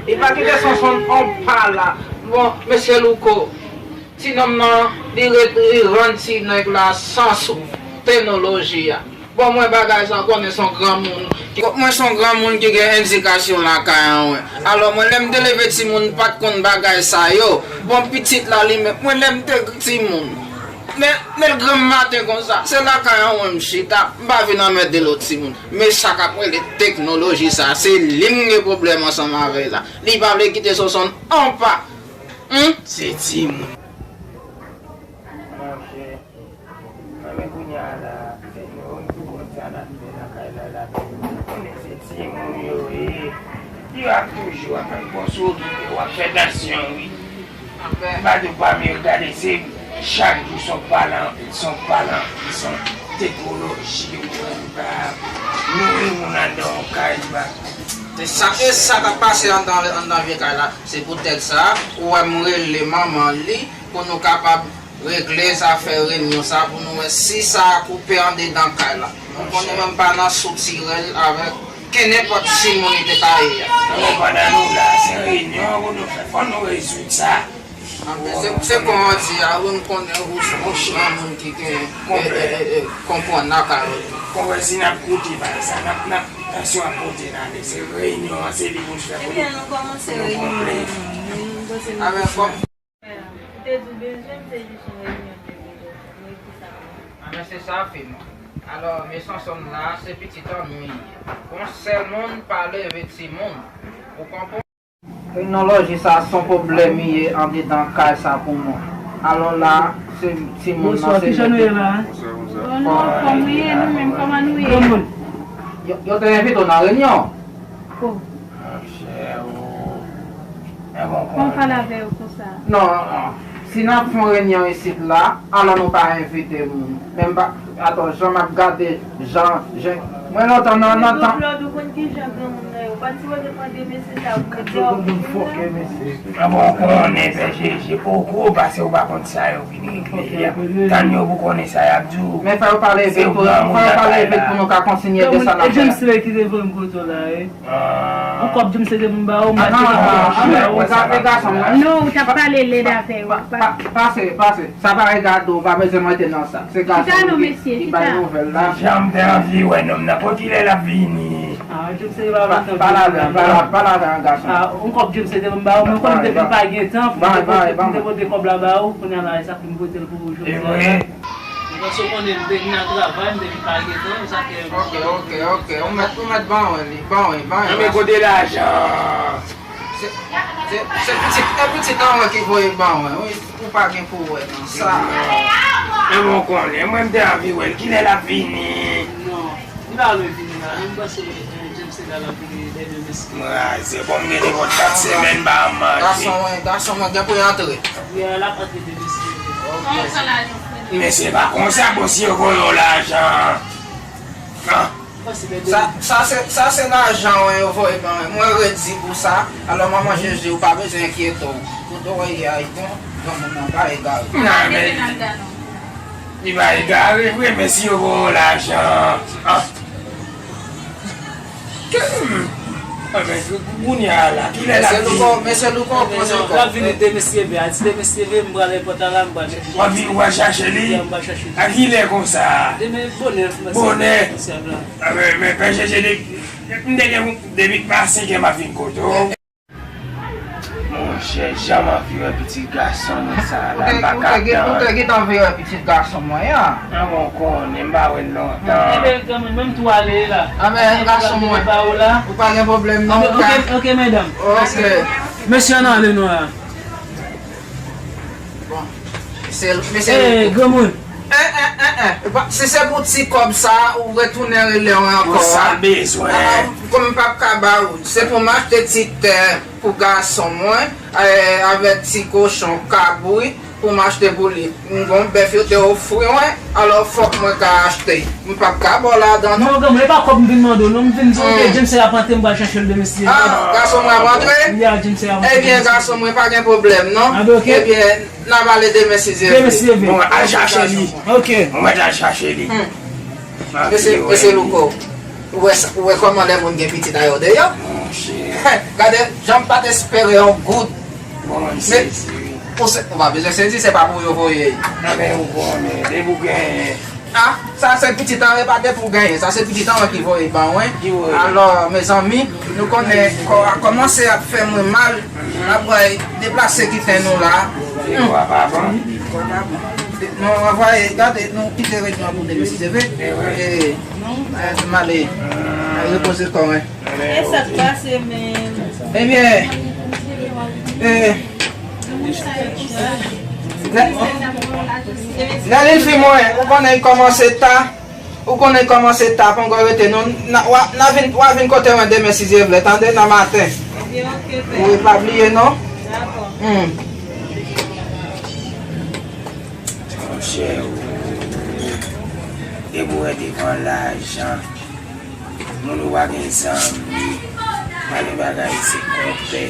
Li pa kite Sonson on pa la. Bon, mesye Louko, ti nonm nan, li ret, li rann ti nèg la san sou teknoloji a. Bon, mwen bagay sa, konnen se yon granmoun. Mwen se yon granmoun ki gen endikasyon lakay an, wi. Alò, mwen, lè m te leve timoun, m pa t konn bagay sa yo. Bon, pitit la, li menm, mwen, lè m te timoun. Men, men l granm maten konsa, se lakay an, mwen, m chita. M pa vin anmède lòt timoun. Men sa k ap rele teknoloji sa, se li m gen pwoblèm ansanm avè l la. Li pa vle kite Sonson on pa. Humm? Se timoun. Monchè. Anben, kounye a la, se nou menm ki konn sa n ap fè lakay la, la, men nou konnen se timoun yo ye. Yo ap toujou ap fè bon, si w okipe, w ap fè tansyon, wi. M pa di w pa, men gade, se chak jou se yon palan, se yon palan, se yon teknoloji, ou konprann, pa nouri moun anndan yon kay, pa. E sa, e sa k ap pase anndan, anndan vye kay la. Se poutèt sa, ou wè m rele manman li pou nou kapab regle zafè reyinyon sa pou nou wè si sa a koupe andedan kay la. Nou konnen menm pa nan soutirèl avèk kenenpòt timoun li te ka ye a. Bon, pandan nou la, se reyinyon pou nou fè. Fò nou rezoud sa. Anben, se, se kòman di a, wi, m konnen ou se yon granmoun ki gen, e, e, e, e, konprann lakay ou. Konprann, si n ap koute bagay sa, n ap, n ap, tansyon ap monte n ale. Se reyinyon an, se li pou n fè pou nou, pou nou konprann. Ebyen, nou kòmanse reyinyon an, wi, nou panse nou fè. Ou te di w bezwen m, se jis yon reyinyon te vle fè. Mwen ki sa mwen. Anben, se sa, fi mwen. Alò, men Sonson la, se pitit an nou li ye. Yon sèl moun pa leve timoun. Ou konprann? Teknoloji sa, se yon pwoblèm li ye andedan kay sa pou mwen. Alò la, se timoun nan, se... Bonswa, kijan nou ye la? Bonswa, bonswa. Bon, nou anfòm, wi, e nou menm, kòman nou ye? Granmoun. Yo, yo te envite w nan reyinyon? Oh. Monchè, oh. Fò m pale avè yo konsa. Non, non. Si n ap fè yon reyinyon isit la, alò nou pa envite moun. Men m pa, atò, jan m ap gade, jan, jan, mwen lontan nan, nan tan. Claude, ou konn ki jan granmoun nan ye? Ou pa t sipoze pran de mesye sa pou mete yo. Ah bon, ou konnen, pè Jeje, poko, paske ou pa konn sa yo vin regle a. Tann yo pou konnen sa y ap di w. Men fò yo pale vit pou, fò yo pale vit pou nou ka kontinye de sa n ap fè. E James Ray ki te voye m kote w la, wi. Yon kòb James te pou m ba ou, m pa te ka. Non, ou t ap pale lèd avè yo. Pa, pa, pase, pase. Sa pa regade w, pa bezwen mete nan sa. Se gason ki, ki bay nouvèl la. Jan m te anvi wè nonm nan, pou kilè l ap vini? Ah, James te pa lontan. Pale avè, pale, pale avè yon gason. Ah, yon kòb James te pou m ba ou, men ou konnen depi m pa gen tan, pou m te pote, pou m te pote kòb la ba ou, kounye a la, e sa k vin pote l pou ou jodi a. E vre? Paske w konnen m te vin nan travay, m te vin pa gen tan, sa fè m. Ok, ok, ok. Ou mèt, ou mèt ban mwen li, ban mwen, ban mwen. Nan men kote lajan? Se, se, se pitit, se pitit an mwen ki voye ban mwen, wi. Ou pa gen pou wè nan sa. Men bon, konnen, mwen m te anvi wè l. Kilè l ap vini? Non, li pa lwen vini la. Men m panse, eh, James se la l ap vini demen, mesye. Mwen raze, bon, m gen nenpòt kat semèn m pa manje. Gason mwen, gason mwen gen pou l antre. Wi, l ap antre demen, mesye. Men se pa konsa, bon, si yo voye w lajan. Ah. Sa, sa se, sa se lajan w yo voye ban mwen. Mwen redi pou sa. Alò, manman Jeje, ou pa bezwen enkyete w. Kote w ye a, bon, granmoun nan pa egare. Nan, men, li pa egare vre, men si yo voye w lajan, ah. Ah, men, kounye a la, kilè l ap vini? Mesye Louko, mesye Louko, poze kò. L ap vini demen si Dye vle. A di demen si Dye vle, m pral nan pòt la, m pral chache. W ap vin, w ap chache li? Wi, m pral chache li. A kilè konsa? Demen bonè, m panse. Bonè? Mesye a la. Ah, men, men, Pè Jeje, de, m te gen, depi pa senkè m ap vin kote w. Monchè, jan m anvi wè pitit gason mwen sa la, m pa ka tann. Ou te, ou te, ou te gentan anvi wè pitit gason mwen an? Ah, bon, konnen, m pa wè l lontan. Enben, granmoun, menm tou ale la. Ah, men, gason mwen. Ou pa gen pwoblèm, non? Ah, men, ok, ok, medam. Ok. Mesye, ann ale non la. Bon. Mesye, mesye. Eh, granmoun. Eh, eh, eh, eh. Epa, si se pou ti kòb sa, ou retounen rele mwen ankò. Pou sa bezwen. Ah, kòm m p ap ka ba ou, se pou m achte ti tè pou gason mwen, eh, avèk ti kochon, kabri, pou m achte pou li. M gon bèf yo te ofri mwen, alò fòk mwen ka achte. M p ap ka ba w ladan, non. Non, granmoun, e pa kòb m vin mande w, non, m vin di w, ok, James ap antre, m pral chache l demen si Dye vle. Ah, gason mwen ap antre? Ya, James ap antre. Ebyen, gason mwen, pa gen pwoblèm, non. Ah, ben, ok. Ebyen, n a pale demen si Dye vle. Demen si Dye vle. Bon, al chache li. Ok. Mwen mèt al chache li. Hmm. Mesye, mesye Louko, ou wè sa, ou wè kòman lè moun gen pitit a yo deyò? Monchè. Gade, jan m pa t espere yon goud. Bon, m sezi, wi. Ou se, ou pa bezwen sezi, se pa pou yo voye. Non, men ou konnen, depi w genyen. Ah, sa se pitit an, e pa depi w genyen. Sa se pitit an ki voye ban mwen. Ki voye? Alò, mezanmi, nou konnen kò a kòmanse ap fè mwen mal. N ap pral deplase kite nou la. E kò a pa bon? Kò a pa bon. Non, anvwaye, gade, nou kite rejyon pou demen si Dye vle. E, eh, m ale. Repoze kò mwen. E sa k pase menm? Ebyen, eh, lè, lè li fin mwen, ou konnen l kòmanse ta. Ou konnen kòman se ta, poko rete non, n a, w a, n a vin, w a vin kote mwen demen si Dye vle, tande, nan maten. Ebyen, ok, pè. Wi, pa bliye non. Dakò. Hmm. Monchè, depi w wè devan lajan, moun ou pa gen zanmi, pa gen bagay, se konpè.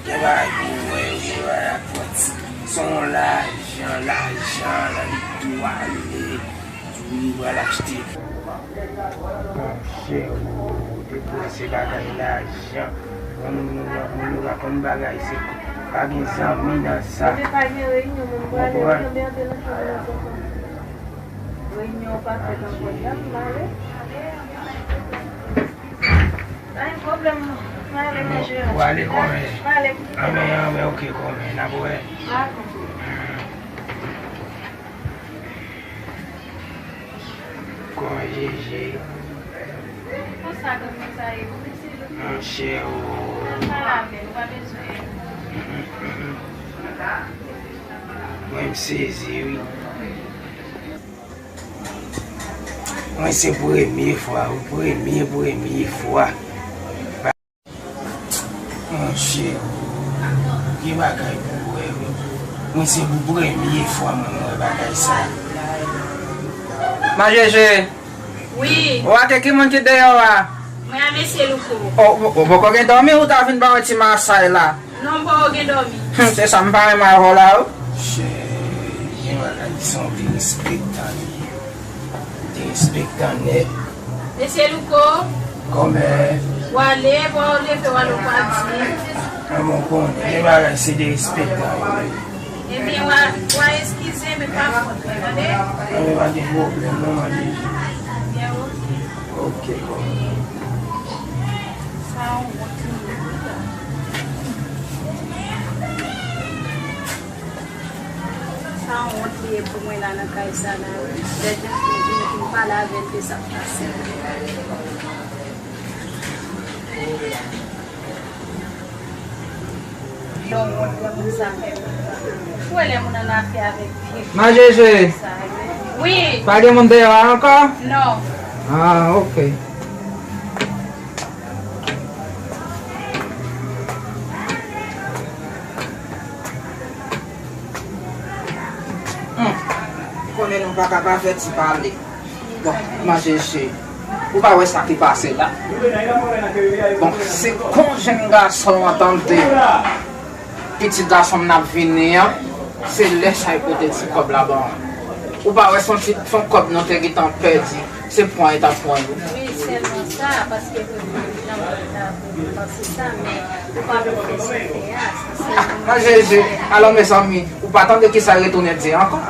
Gen bagay pou wè, gen bagay pou wè. Se yon lajan, lajan, la li tou ale, tou li pral achte. Monchè, ou te kwè se bagay lajan. Moun, moun, moun yo pa konn bagay, se pa gen zanmi nan sa. Ou konprann? Reyinyon pa fèt ankò, y ap mare. Pa gen pwoblèm, non. Mwen ale manje. Ou ale kòmè? Mwen ale. Anben, anben, ok, kòmè. N ap wè. Dakò. Kòmè Jeje. Konsa, kòmè sa ye, wi, mesye Louko. Monchè, o. Sa va byen, ou pa bezwen. Mwen, m sezi, wi. Mwen se premye fwa, wi, premye, premye fwa. Monchè, gen bagay pou wè, wi. Mwen se pou premye fwa mwen wè bagay sa. Ma Jeje. Wi. Ou ake ki moun ki deyò a? Mwen a mesye Louko. O, ou, ou poko gen dòmi, ou ta vin ba yon ti masay la? Non, m poko gen dòmi. Hmm, se sa m pa renmen avè w la, wi. Chè, gen bagay ki se yon derespektan li ye. Derespektan nèt. Mesye Louko. Kòmè. W ale, bon, w leve, w ale, w pa di. Mwen, mwen konnen, gen bagay se derespektan yo ye. Ebyen, w a, w a eskize, men pa fòt mwen, tande? Mwen, pa gen pwoblèm, non, mwen deja. Ebyen, oke. Oke, kòmè. Sa yon wont li ye, wi. Sa yon wont li Pou mwen la nan kay sa la, lè jan m vin, vin pale avè l de sa k pase. Lè w wont lè moun sa fè moun. Ou wè lè moun an afè avèk vye fi sa yo. Wi. Pa gen moun deyò a ankò? Non. Ah, ok. Hmm. Konnen nou pa ka pa fè ti pale. Bon, manje je. Ou pa wè sa ki pase la? Bon, se kon jèn gason an tande pitit gason m nan ap vini an, se lè sa y pote ti kòb la ban mwen. Ou pa wè se yon ti, se yon kòb nou te gentan pèdi. Se pran, e t ap pran yo. Wi, sèlman sa, paske jan mwen ta vle panse sa, men ou pa vle fè sa fè a, sa sèlman. Nan Jezi, alò mezanmi, ou pa tande kisa retounen di ankò?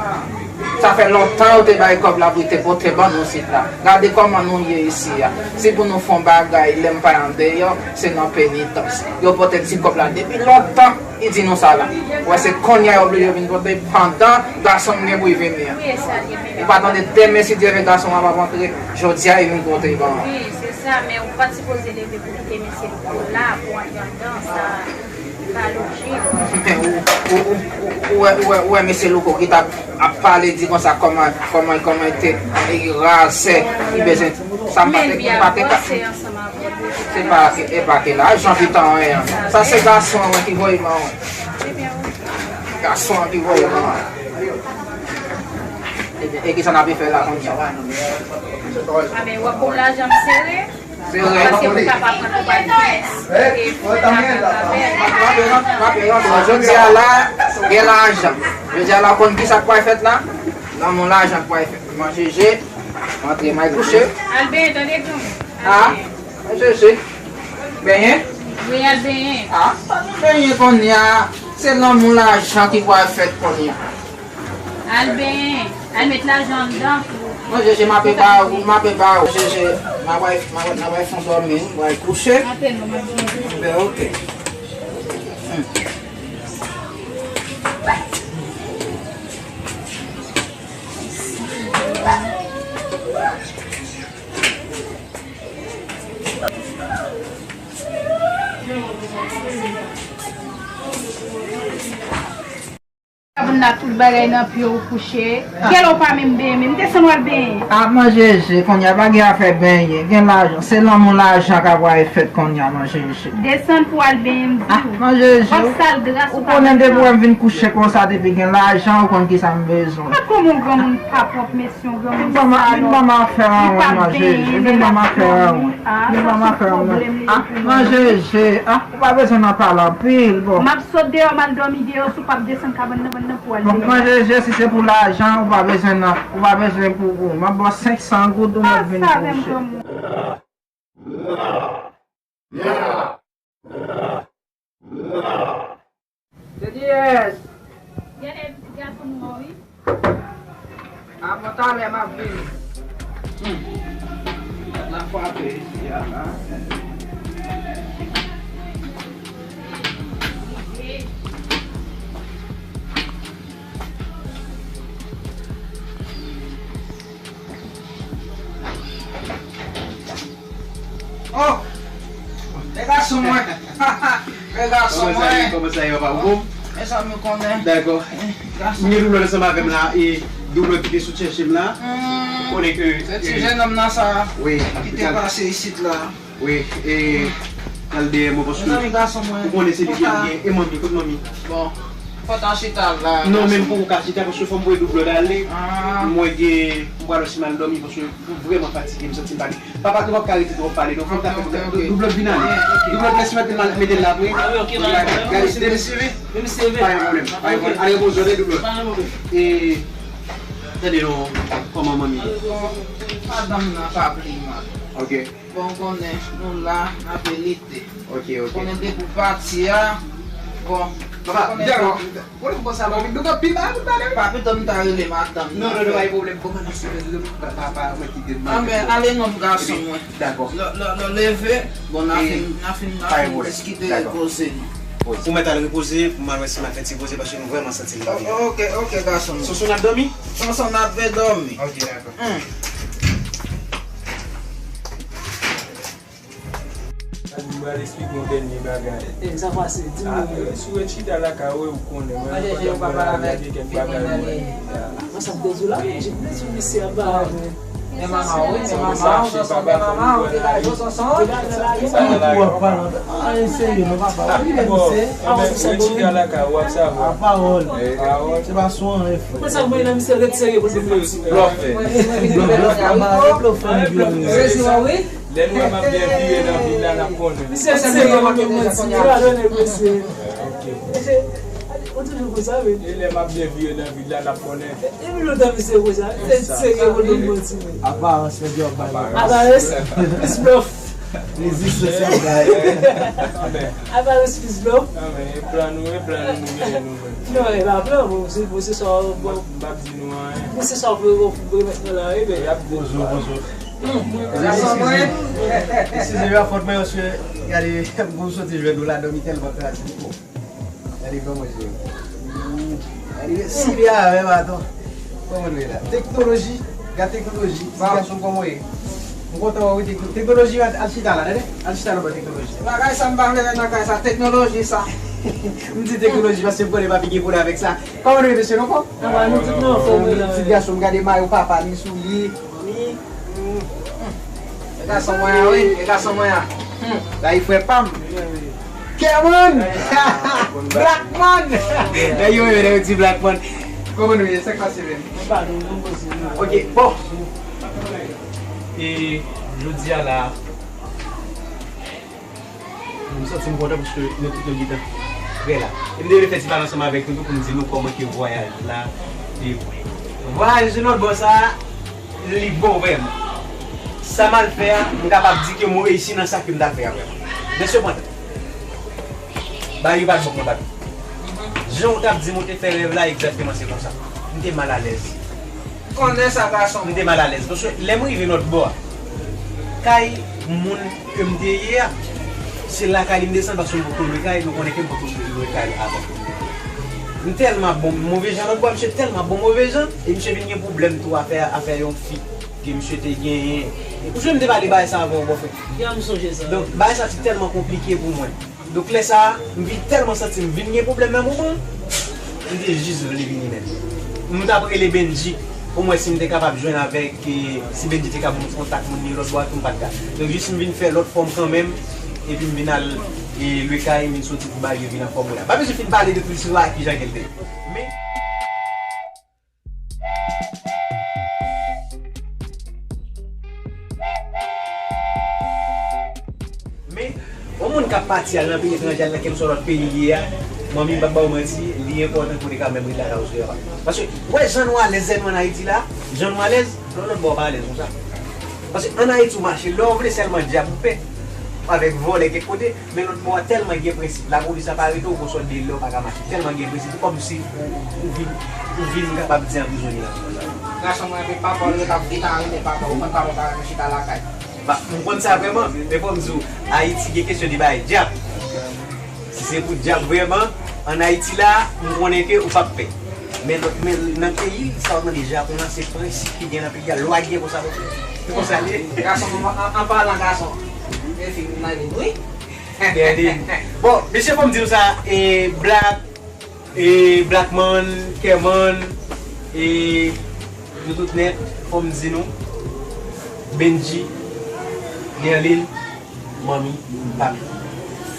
Sa fè lontan yo te bay kòb la pou te pote ban nou sit la. Gade kòman nou ye isi a. Si pou nou fè yon bagay, lè m pa andeyò, se nan penitans. Yo pote ti kòb la depi lontan. Li di nou sa la. Ou wè, se kounye a yo oblije vin pote pandan gason m gen pou l vini an. Ou pa tande demen, si Dye vle, gason an ap antre. Jodi a, li vin pote ban. Wi, se sa, men ou pa t sipoze leve pou kite mesye Louko la, pou antre anndan, sa pa lojik. Men ou, ou, ou, ou, ou wè, ou wè, ou wè mesye Louko ki t ap, ap pale, di konsa kòman, kòman, kòman li te, li razè, li bezwen, sa m pa te, m pa te ka. Se pa, e pa ke lajan ki t anyen an. Sa se gason an ki voye ban mwen. Gason an ki voye ban mwen. Ebyen, e kisa n ape fè la kounye a? A, men w ap pran lajan m sere. Sere. Paske pou kapab pran tou bagay. E pou kapab avè. Jodi a la, gen lajan. Jodi a la, konn kisa k pral fèt la? Lanmou lajan k pral fèt. Manje je, antre may kouche. Al benyen, tande granmoun. A? Al benyen. Manje je. Benyen? Wi, al benyen. A, pa nou benyen kounye a. Se lanmou lajan ki pral fèt kounye a. Al benyen. Al met lajan anndan pou. Manje je, m ape ba ou, m ape ba ou. Manje je, m a bay, m a bay, m a bay fon dòmi, m a bay kouche. Antre non, m ap benyen. Ben, ok. Hmm. Moun nan tout bagay nan pye w kouche. Gèlè w pa menm benyen menm. Desann w al benyen. A, manje je, kounye a pa gen afè benyen. Gen lajan. Se lanmou lajan k ap pral fèt kounye a, manje je. Desann pou w al benyen, m di w. A, manje je. W ap sal dra sou. Ou konnen depi w wè m vin kouche konsa, depi gen lajan, ou konn kisa m bezwen. Gad kòman yon granmoun pa pwòp, mesye, yon granmoun salòp. Vin ban m afè a mwen, manje je. Vin ban m afè a mwen. Vin ban m afè a mwen. A, manje je. A, ou pa bezwen nan pale anpil, bon. M ap sot deyò, m al dòmi deyò, si w p ap desann kabann nan, bann nan pou w al deyò. Bon, manje je, si se pou lajan, ou pa bezwen nan, ou pa bezwen pou, pou, m ap ba w senk san goud, ou mèt vin kouche. Teddy S. Gade ti gason nwa wi. A, bon, talè m ap vini. Hmm. Tèt la frape isi a la. Oh! E gason mwen! E gason mwen! Kòman sa ye, kòman sa ye, papa? Ou bon? Mezanmi, ou konnen. Dakò. M gen doublòt ansanm avè m la, e doublòt ki te sot chèche m la. Ou konnen ke, se ti jennonm nan sa ki te pase isit la. Wi, e, al dèyè mwen, paske ou konnen se li ki gen, e manmi, kote manmi? Bon, fò w ta chita la. Non, men m poko ka chita, paske fò m voye doublòt ale. Mwen gen, m pral wè si m al dòmi, paske m vrèman fatige, m santi m pa gen. Papa, nou p ap ka rete twò pale, non, fò m ta fè doublòt vin ale. Doublòt, mèsi, mèt, mete l la vre. Gade, gade, gade, pa gen pwoblèm, pa gen pwoblèm. Ale repoze w, doublòt. E, tande non, kòman manmi ye? Bon, madanm nan pa pli mal. Ok. Bon, ou konnen, nou la, n ape lite. Ok, ok. Konnen depi w pati a, bon. Papa, dakò. Ou konnen konsa, papi, nou gen anpil bagay pou n pale, wi. Papi, tann m ta rele madanm nan. Non, non, non, pa gen pwoblèm. Bon, madanm, se pa, pa, pa, mwen ki gen mal. Anben, ale non, gason mwen. Dakò. Lè, lè, lè leve, bon, n a fin, n a fin, n a fin diskite, repoze nou. Ou mèt al repoze, pou m al wè si m al fè ti poze, paske m vrèman santi m pa byen. Ok, ok, gason m. Sonson, n ap dòmi? Sonson, n ap dòmi. Ok, dakò. Hmm. M pral eksplike yon dènye bagay. E, sa pase, di mwen. Ah, si w ret chita lakay ou, ou konnen. Mwen, pandan mwen la, gen kèk bagay mwen. Mwen sa m te di w la, wi, jis m te di w misye ap ba mwen. Men manman w, wi, men manman w, Sonson, men manman w, degaje w, Sonson. Ou ap pale anpil. Ah, e serye, non, papa. Wi, men misye. Ret chita lakay ou, w ap savwa. A pawòl. Se pa sou anyen, frè. Mwen sa mwen nan misye ret serye pou l vin manti. Blòfè. Blòfè, blòfè, blòfè, blòfè. Wi. Lè nou wè m ap byen vire nan vil la, n ap konnen. Misye serye pou l vin manti. Li pa donnen mesye. Ok. Ou toujou konsa, wi. E lè m ap byen vire nan vil la, n ap konnen. Depi lontan misye konsa, se serye pou l vin manti, wi. Aparans, nèg yo ap bay. Aparans, plis blòf. Rezistans y ap bay. Aparans, plis blòf. Non, men, e plan nou, e plan nou, nou genyen nou menm. Non, e pa plan, bon, se, bon, se sa, bon. M p ap di nou anyen. Bon, se sa, bon, bon, bon, remèt nou la, wi, men. Y ap di nou. Bonjou, bonjou. Gason mwen. Eskize m, fòt mwen, paske gade, m konn soti jwenn nou la, dòmi tèlman kraze m. Gade kòman je. Gade, si li a, men baton. Kòman nou ye la? Teknoloji, gade teknoloji, ti gason kòman w ye? M kontan wè w, wi, tekno-, teknoloji, al, al chita la, tande? Al chita la, bò teknoloji. Bagay sa, m pa vle ret nan kay sa, teknoloji sa. M di teknoloji, paske m konnen pa vin gen pwoblèm avèk sa. Kòman nou ye, mesye, nou fò? Anba nou tout nou anfòm, wi, la. Ti gason, m gade mayo papa li sou li. Wi. E gason mwen an, wi. E gason mwen an. Hmm. Bay frè pa m. Kèman! Blackman! Nèg yo menm, nèg yo di Blackman. Kòman nou ye? Sa k pase menm? Ok, bon. E jodi a la, m santi m kontan paske nou tout nou gentan prè la. E m te vle fè ti pale ansanm avèk nou tou pou m di nou kòman ke vwayaj la te ye pou mwen. Vwayaj de lòt bò sa a, li bon vrèman. Sa m al fè a, m kapab di ke m reyisi nan sa ke m t al fè a vrèman. Men sepandan, bagay yo pa t bon pou mwen, papi. Jan w t ap di m ou te fè rèv la, egzakteman se konsa. M te malalèz. Konnen sa, gason. M te malalèz. Paske lè m rive lòt bò a, kay moun ke m te ye a, se lakay li m desann paske m poko lwe kay, nou konnen ke m poko lwe kay avan. M tèlman ap bon move jan lòt bò a, misye tèlman ap bon move jan, e misye vin gen pwoblèm tou afè, afè yon fi ke misye te genyen. Ou jwenn m te pale bagay sa avè w, bòfrè. Ya, m sonje sa. Donk, bagay sa te tèlman konplike pou mwen. Donk, lè sa a, m vin tèlman santi m vin gen pwoblèm nan moman an, m te jis vle vini nèt. M t ap rele Bendji pou m wè si m te kapab jwenn avèk, e, si Bendji te ka ban m kontak moun li lòt bò a, tou m pa t ka. Donk, jis m vin fè lòt fòm kanmenm, epi m vin al, e, lwe kay, m vin soti pou bagay yo vin anfòm mwen la. Pa bezwen fin pale de tout istwa a, kijan ke l te ye. Men, Men, yon moun k ap pati al nan peyi etranje, al nan kèlkeswa lòt peyi li ye a, manmi, m p ap ba w manti, li enpòtan pou w te ka menm ret lakay ou sou yon pa. Paske, w wè jan nou alèz, lè nou ann Ayiti la, jan nou alèz, lòt, lòt bò w pa alèz konsa. Paske ann Ayiti, w mache, lè w vle sèlman dyab ou pè, avèk vòlè kèk kote, men lòt bò a tèlman gen prensip, lapolis ap arete w, konsòl de lè w pa ka mache, tèlman gen prensip, kòmsi ou, ou vin, ou vin kapab di anprizone nan. Gason mwen, epi papa w, yo t ap vin arete papa w, ou konn papa w pa renmen chita lakay. Ba, m konn sa vrèman, men fò m di w, Ayiti gen kesyon de bagay dyab. Si se pou dyab vrèman, ann Ayiti la, m konnen ke ou p ap pè. Men lòt, men nan peyi, sa w tande Japon an, se prensip ki gen nan peyi a, lwa ki gen konsa, se konsa li ye. Gason, an, an, an palan gason, men fi m nan vin, wi. Berlin. Bon, mesye, fò m di w sa, e, Black, e, Blackman, Kèman, e, nou tout nèt, fò m di nou, Bendji, Berlin, manmi, papi,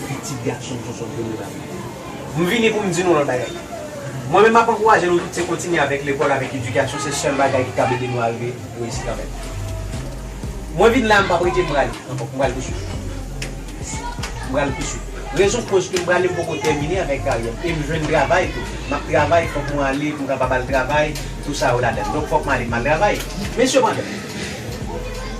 pitit gason m, Sonson, premye bagay. M vini pou m di nou lòt bagay. Mwen menm, m ap ankouraje nou tout, se kontinye avèk lekòl, avèk edikasyon, se sèl bagay ki kab ede nou arive reyisi kanmenm. Mwen vin la, m p ap rete, m prale. Ankò, m pral pouswiv. M pral pouswiv. Rezon koz ke m prale, m poko tèmine avèk karyè m. E m jwenn travay tou. M ap travay, fòk mwen ale pou m kapab al travay, tou sa yo ladan l. Donk, fòk m ale, m al travay. Men sepandan,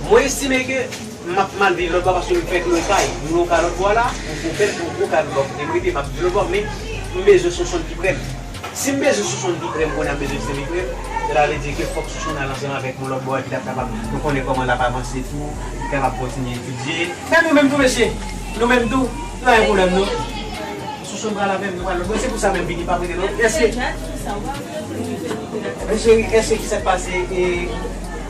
mwen estime ke m ap mal viv lòt bò paske m fèk lwe kay. M lwe yon kay lòt bò la, yon gwo bèl, yon gwo kay lòt bò kote m rete, m ap viv lòt bò, men m bezwen Sonson ki prè m. Si m bezwen Sonson ki prè m, kounye a m bezwen Sen ki prè m, sètadi ke fòk Sonson al ansanm avèk mwen lòt bò a, epi l ap kapab, nou konnen kòman l ap avanse tou, li kapab kontinye etidye. Men nou menm tou, mesye, nou menm tou, nou pa gen pwoblèm, non. Chonm pral avè m, nou pral lòt bò. Se pou sa menm vini pa prete non. Èske, men cheri, èske ki sa k pase? E,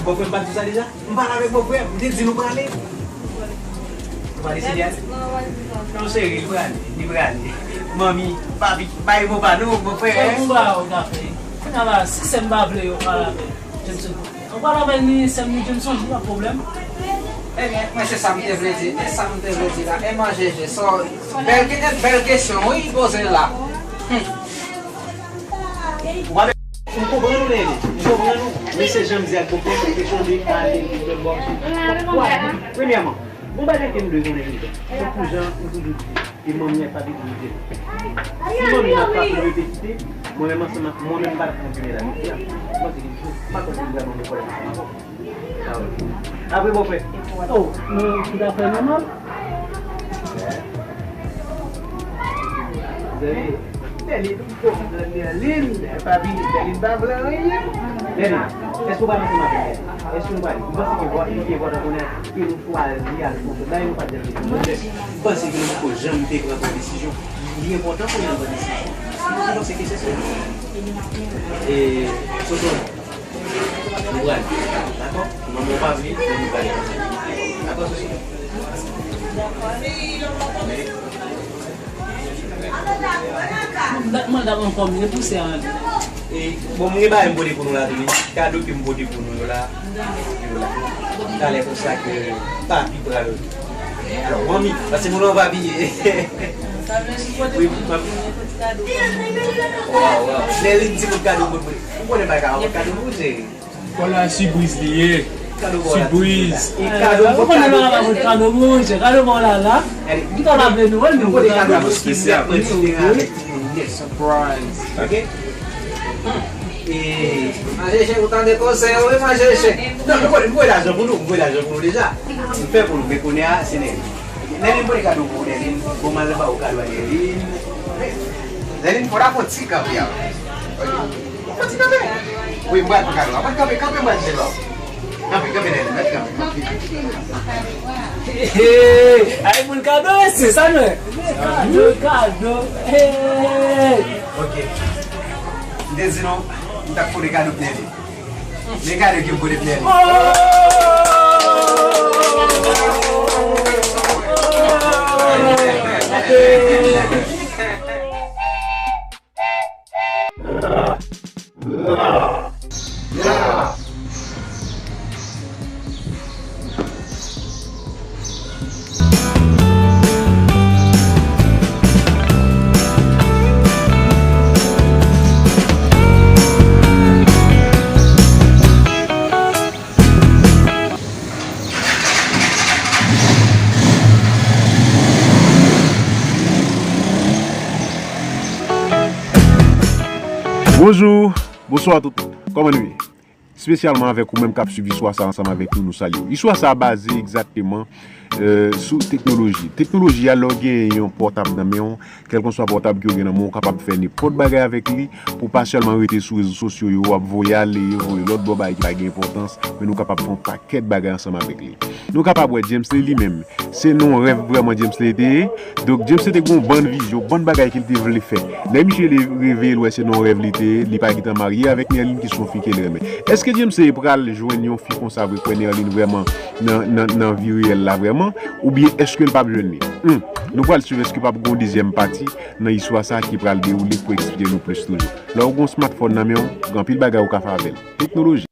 bòfrè m pa t di w sa deja? M pale avèk bòfrè m, m te di nou prale. Nou prale Sylvia? Non, cheri, li prale, li prale. Manmi, papi, bay mo pa nou, bòfrè. Bon, m ba w kafe. Kounye a la, si sè m pa vle yo pale avè Jameson. Ou pral avè l ni sè m ni Jameson, li pa pwoblèm. Ebyen, mwen se sa m te vle di, e sa m te vle di la, e manje je sò. Bèl, bèl kesyon, wi, poze l la. Hmm. Ou pa, m konprann ou, Lele, m konprann ou. Men se jan m di ak bòkò, ou te chanje ale, li fè bò. Premyèman, gon bagay ke m dwe konnen deja. Tankou jan m toujou di, e manmi ak papi ki kite m. Si manmi ak papi yo te kite, mwen menm ansanm ak mwen menm m pa t ap kontinye lavi a. M panse ke m pa kwè ke m vrèman gen pwoblèm ansanm avè w. Apre bòfrè. Oh, nou tout afè nòmal. Zèli, Zèli, Zèli, Zèli, papi, Zèli pa vle anyen. Zèli, èske w pral ansanm avè m? Èske nou pral? M panse ke li enpòtan konnen ke nou chwazi al fè yon bagay nou pa t janm vle fè. M panse ke nou poko janm te pran bon desizyon. Li enpòtan pou nou pran desizyon. M panse ke se sa. E, Soso, nou pral. Dakò? Manman w pa vle, men nou pral. Dakò, Soso? Mwen, mwen, mwen, mwen, mwen, mwen, mwen, E, bon, m gen bagay m pote pou nou la tou, wi. Kado ke m pote pou nou yo la, yo la. Talè konsa ke papi pral. Alò, manmi, paske moun an papi ye. Wi, papi. Waw, waw. Lè li di pote kado, pote, pote. Ou konnen bagay ka pote kado pou ou, cheri. Kòl la sipriz li ye. Kado ba w la, sipriz. E kado, ou konnen nou la pote kado pou ou, cheri. Kado ba w la la. Gade, nou ta pa vle nou wè, nou pote kado espesyal pou nou, wi. Surprise. Ok? E, manje chen, ou tande konsèy, wi, manje chen. Non, nou voye, nou voye lajan pou nou, nou voye lajan pou nou deja. Nou fè pou nou, men kounye a, se Nèlin. Nèlin, voye kado pou Nèlin. Bon, m al ba ou kado a Nèlin. Nèlin, fò la fè ti kanpe a. Fò ti kanpe. Wi, m pral pran kado a. Mwen kanpe, kanpe, mwen di lò. Kanpe, kanpe, Nèlin, mwen kanpe. Hey, ay, moun kado, mesye, sa nou ye? Kado, kado, hey. Ok. M te di nou, m t ap pote kado pou Nèlin. Men kado ke m pote pou Nèlin. Bonjou, bonswa tout moun. Kòman nou ye? Espesyalman avèk ou menm k ap swiv istwa sa ansanm avèk nou, nou salye w. Istwa sa a baze egzakteman, eh, sou teknoloji. Teknoloji a, lè w gen yon pòtab nan men w, kèlkeswa pòtab ke w gen nan men w, ou kapab fè nenpòt bagay avèk li, pou w pa sèlman rete sou rezo sosyo yo, w ap voye ale, voye lòt bò, bagay ki pa gen enpòtans, men nou kapab fè yon pakèt bagay ansanm avèk li. Nou kapab wè James Lee li menm, se nan yon rèv vrèman James Lee te ye. Donk, James Lee te gen yon bann vizyon, bann bagay ke l te vle fè. Lè misye le-, reveye, l wè se nan yon rèv li te ye, li pa gentan marye avèk Nerline, ki se yon fi ke l renmen. Èske James Lee pral jwenn yon fi konsa vre, kwè Nerline vrèman nan, nan, nan vi reyèl la vrèman? Oubyen èske l p ap jwenn li? Hmm. Nou pral swiv èske p ap gen yon dezyèm pati nan istwa sa ki pral dewoule pou eksplike nou plis toujou. Lè w gen yon smartphone nan men w, gen anpil bagay ou ka fè avè l. Teknoloji.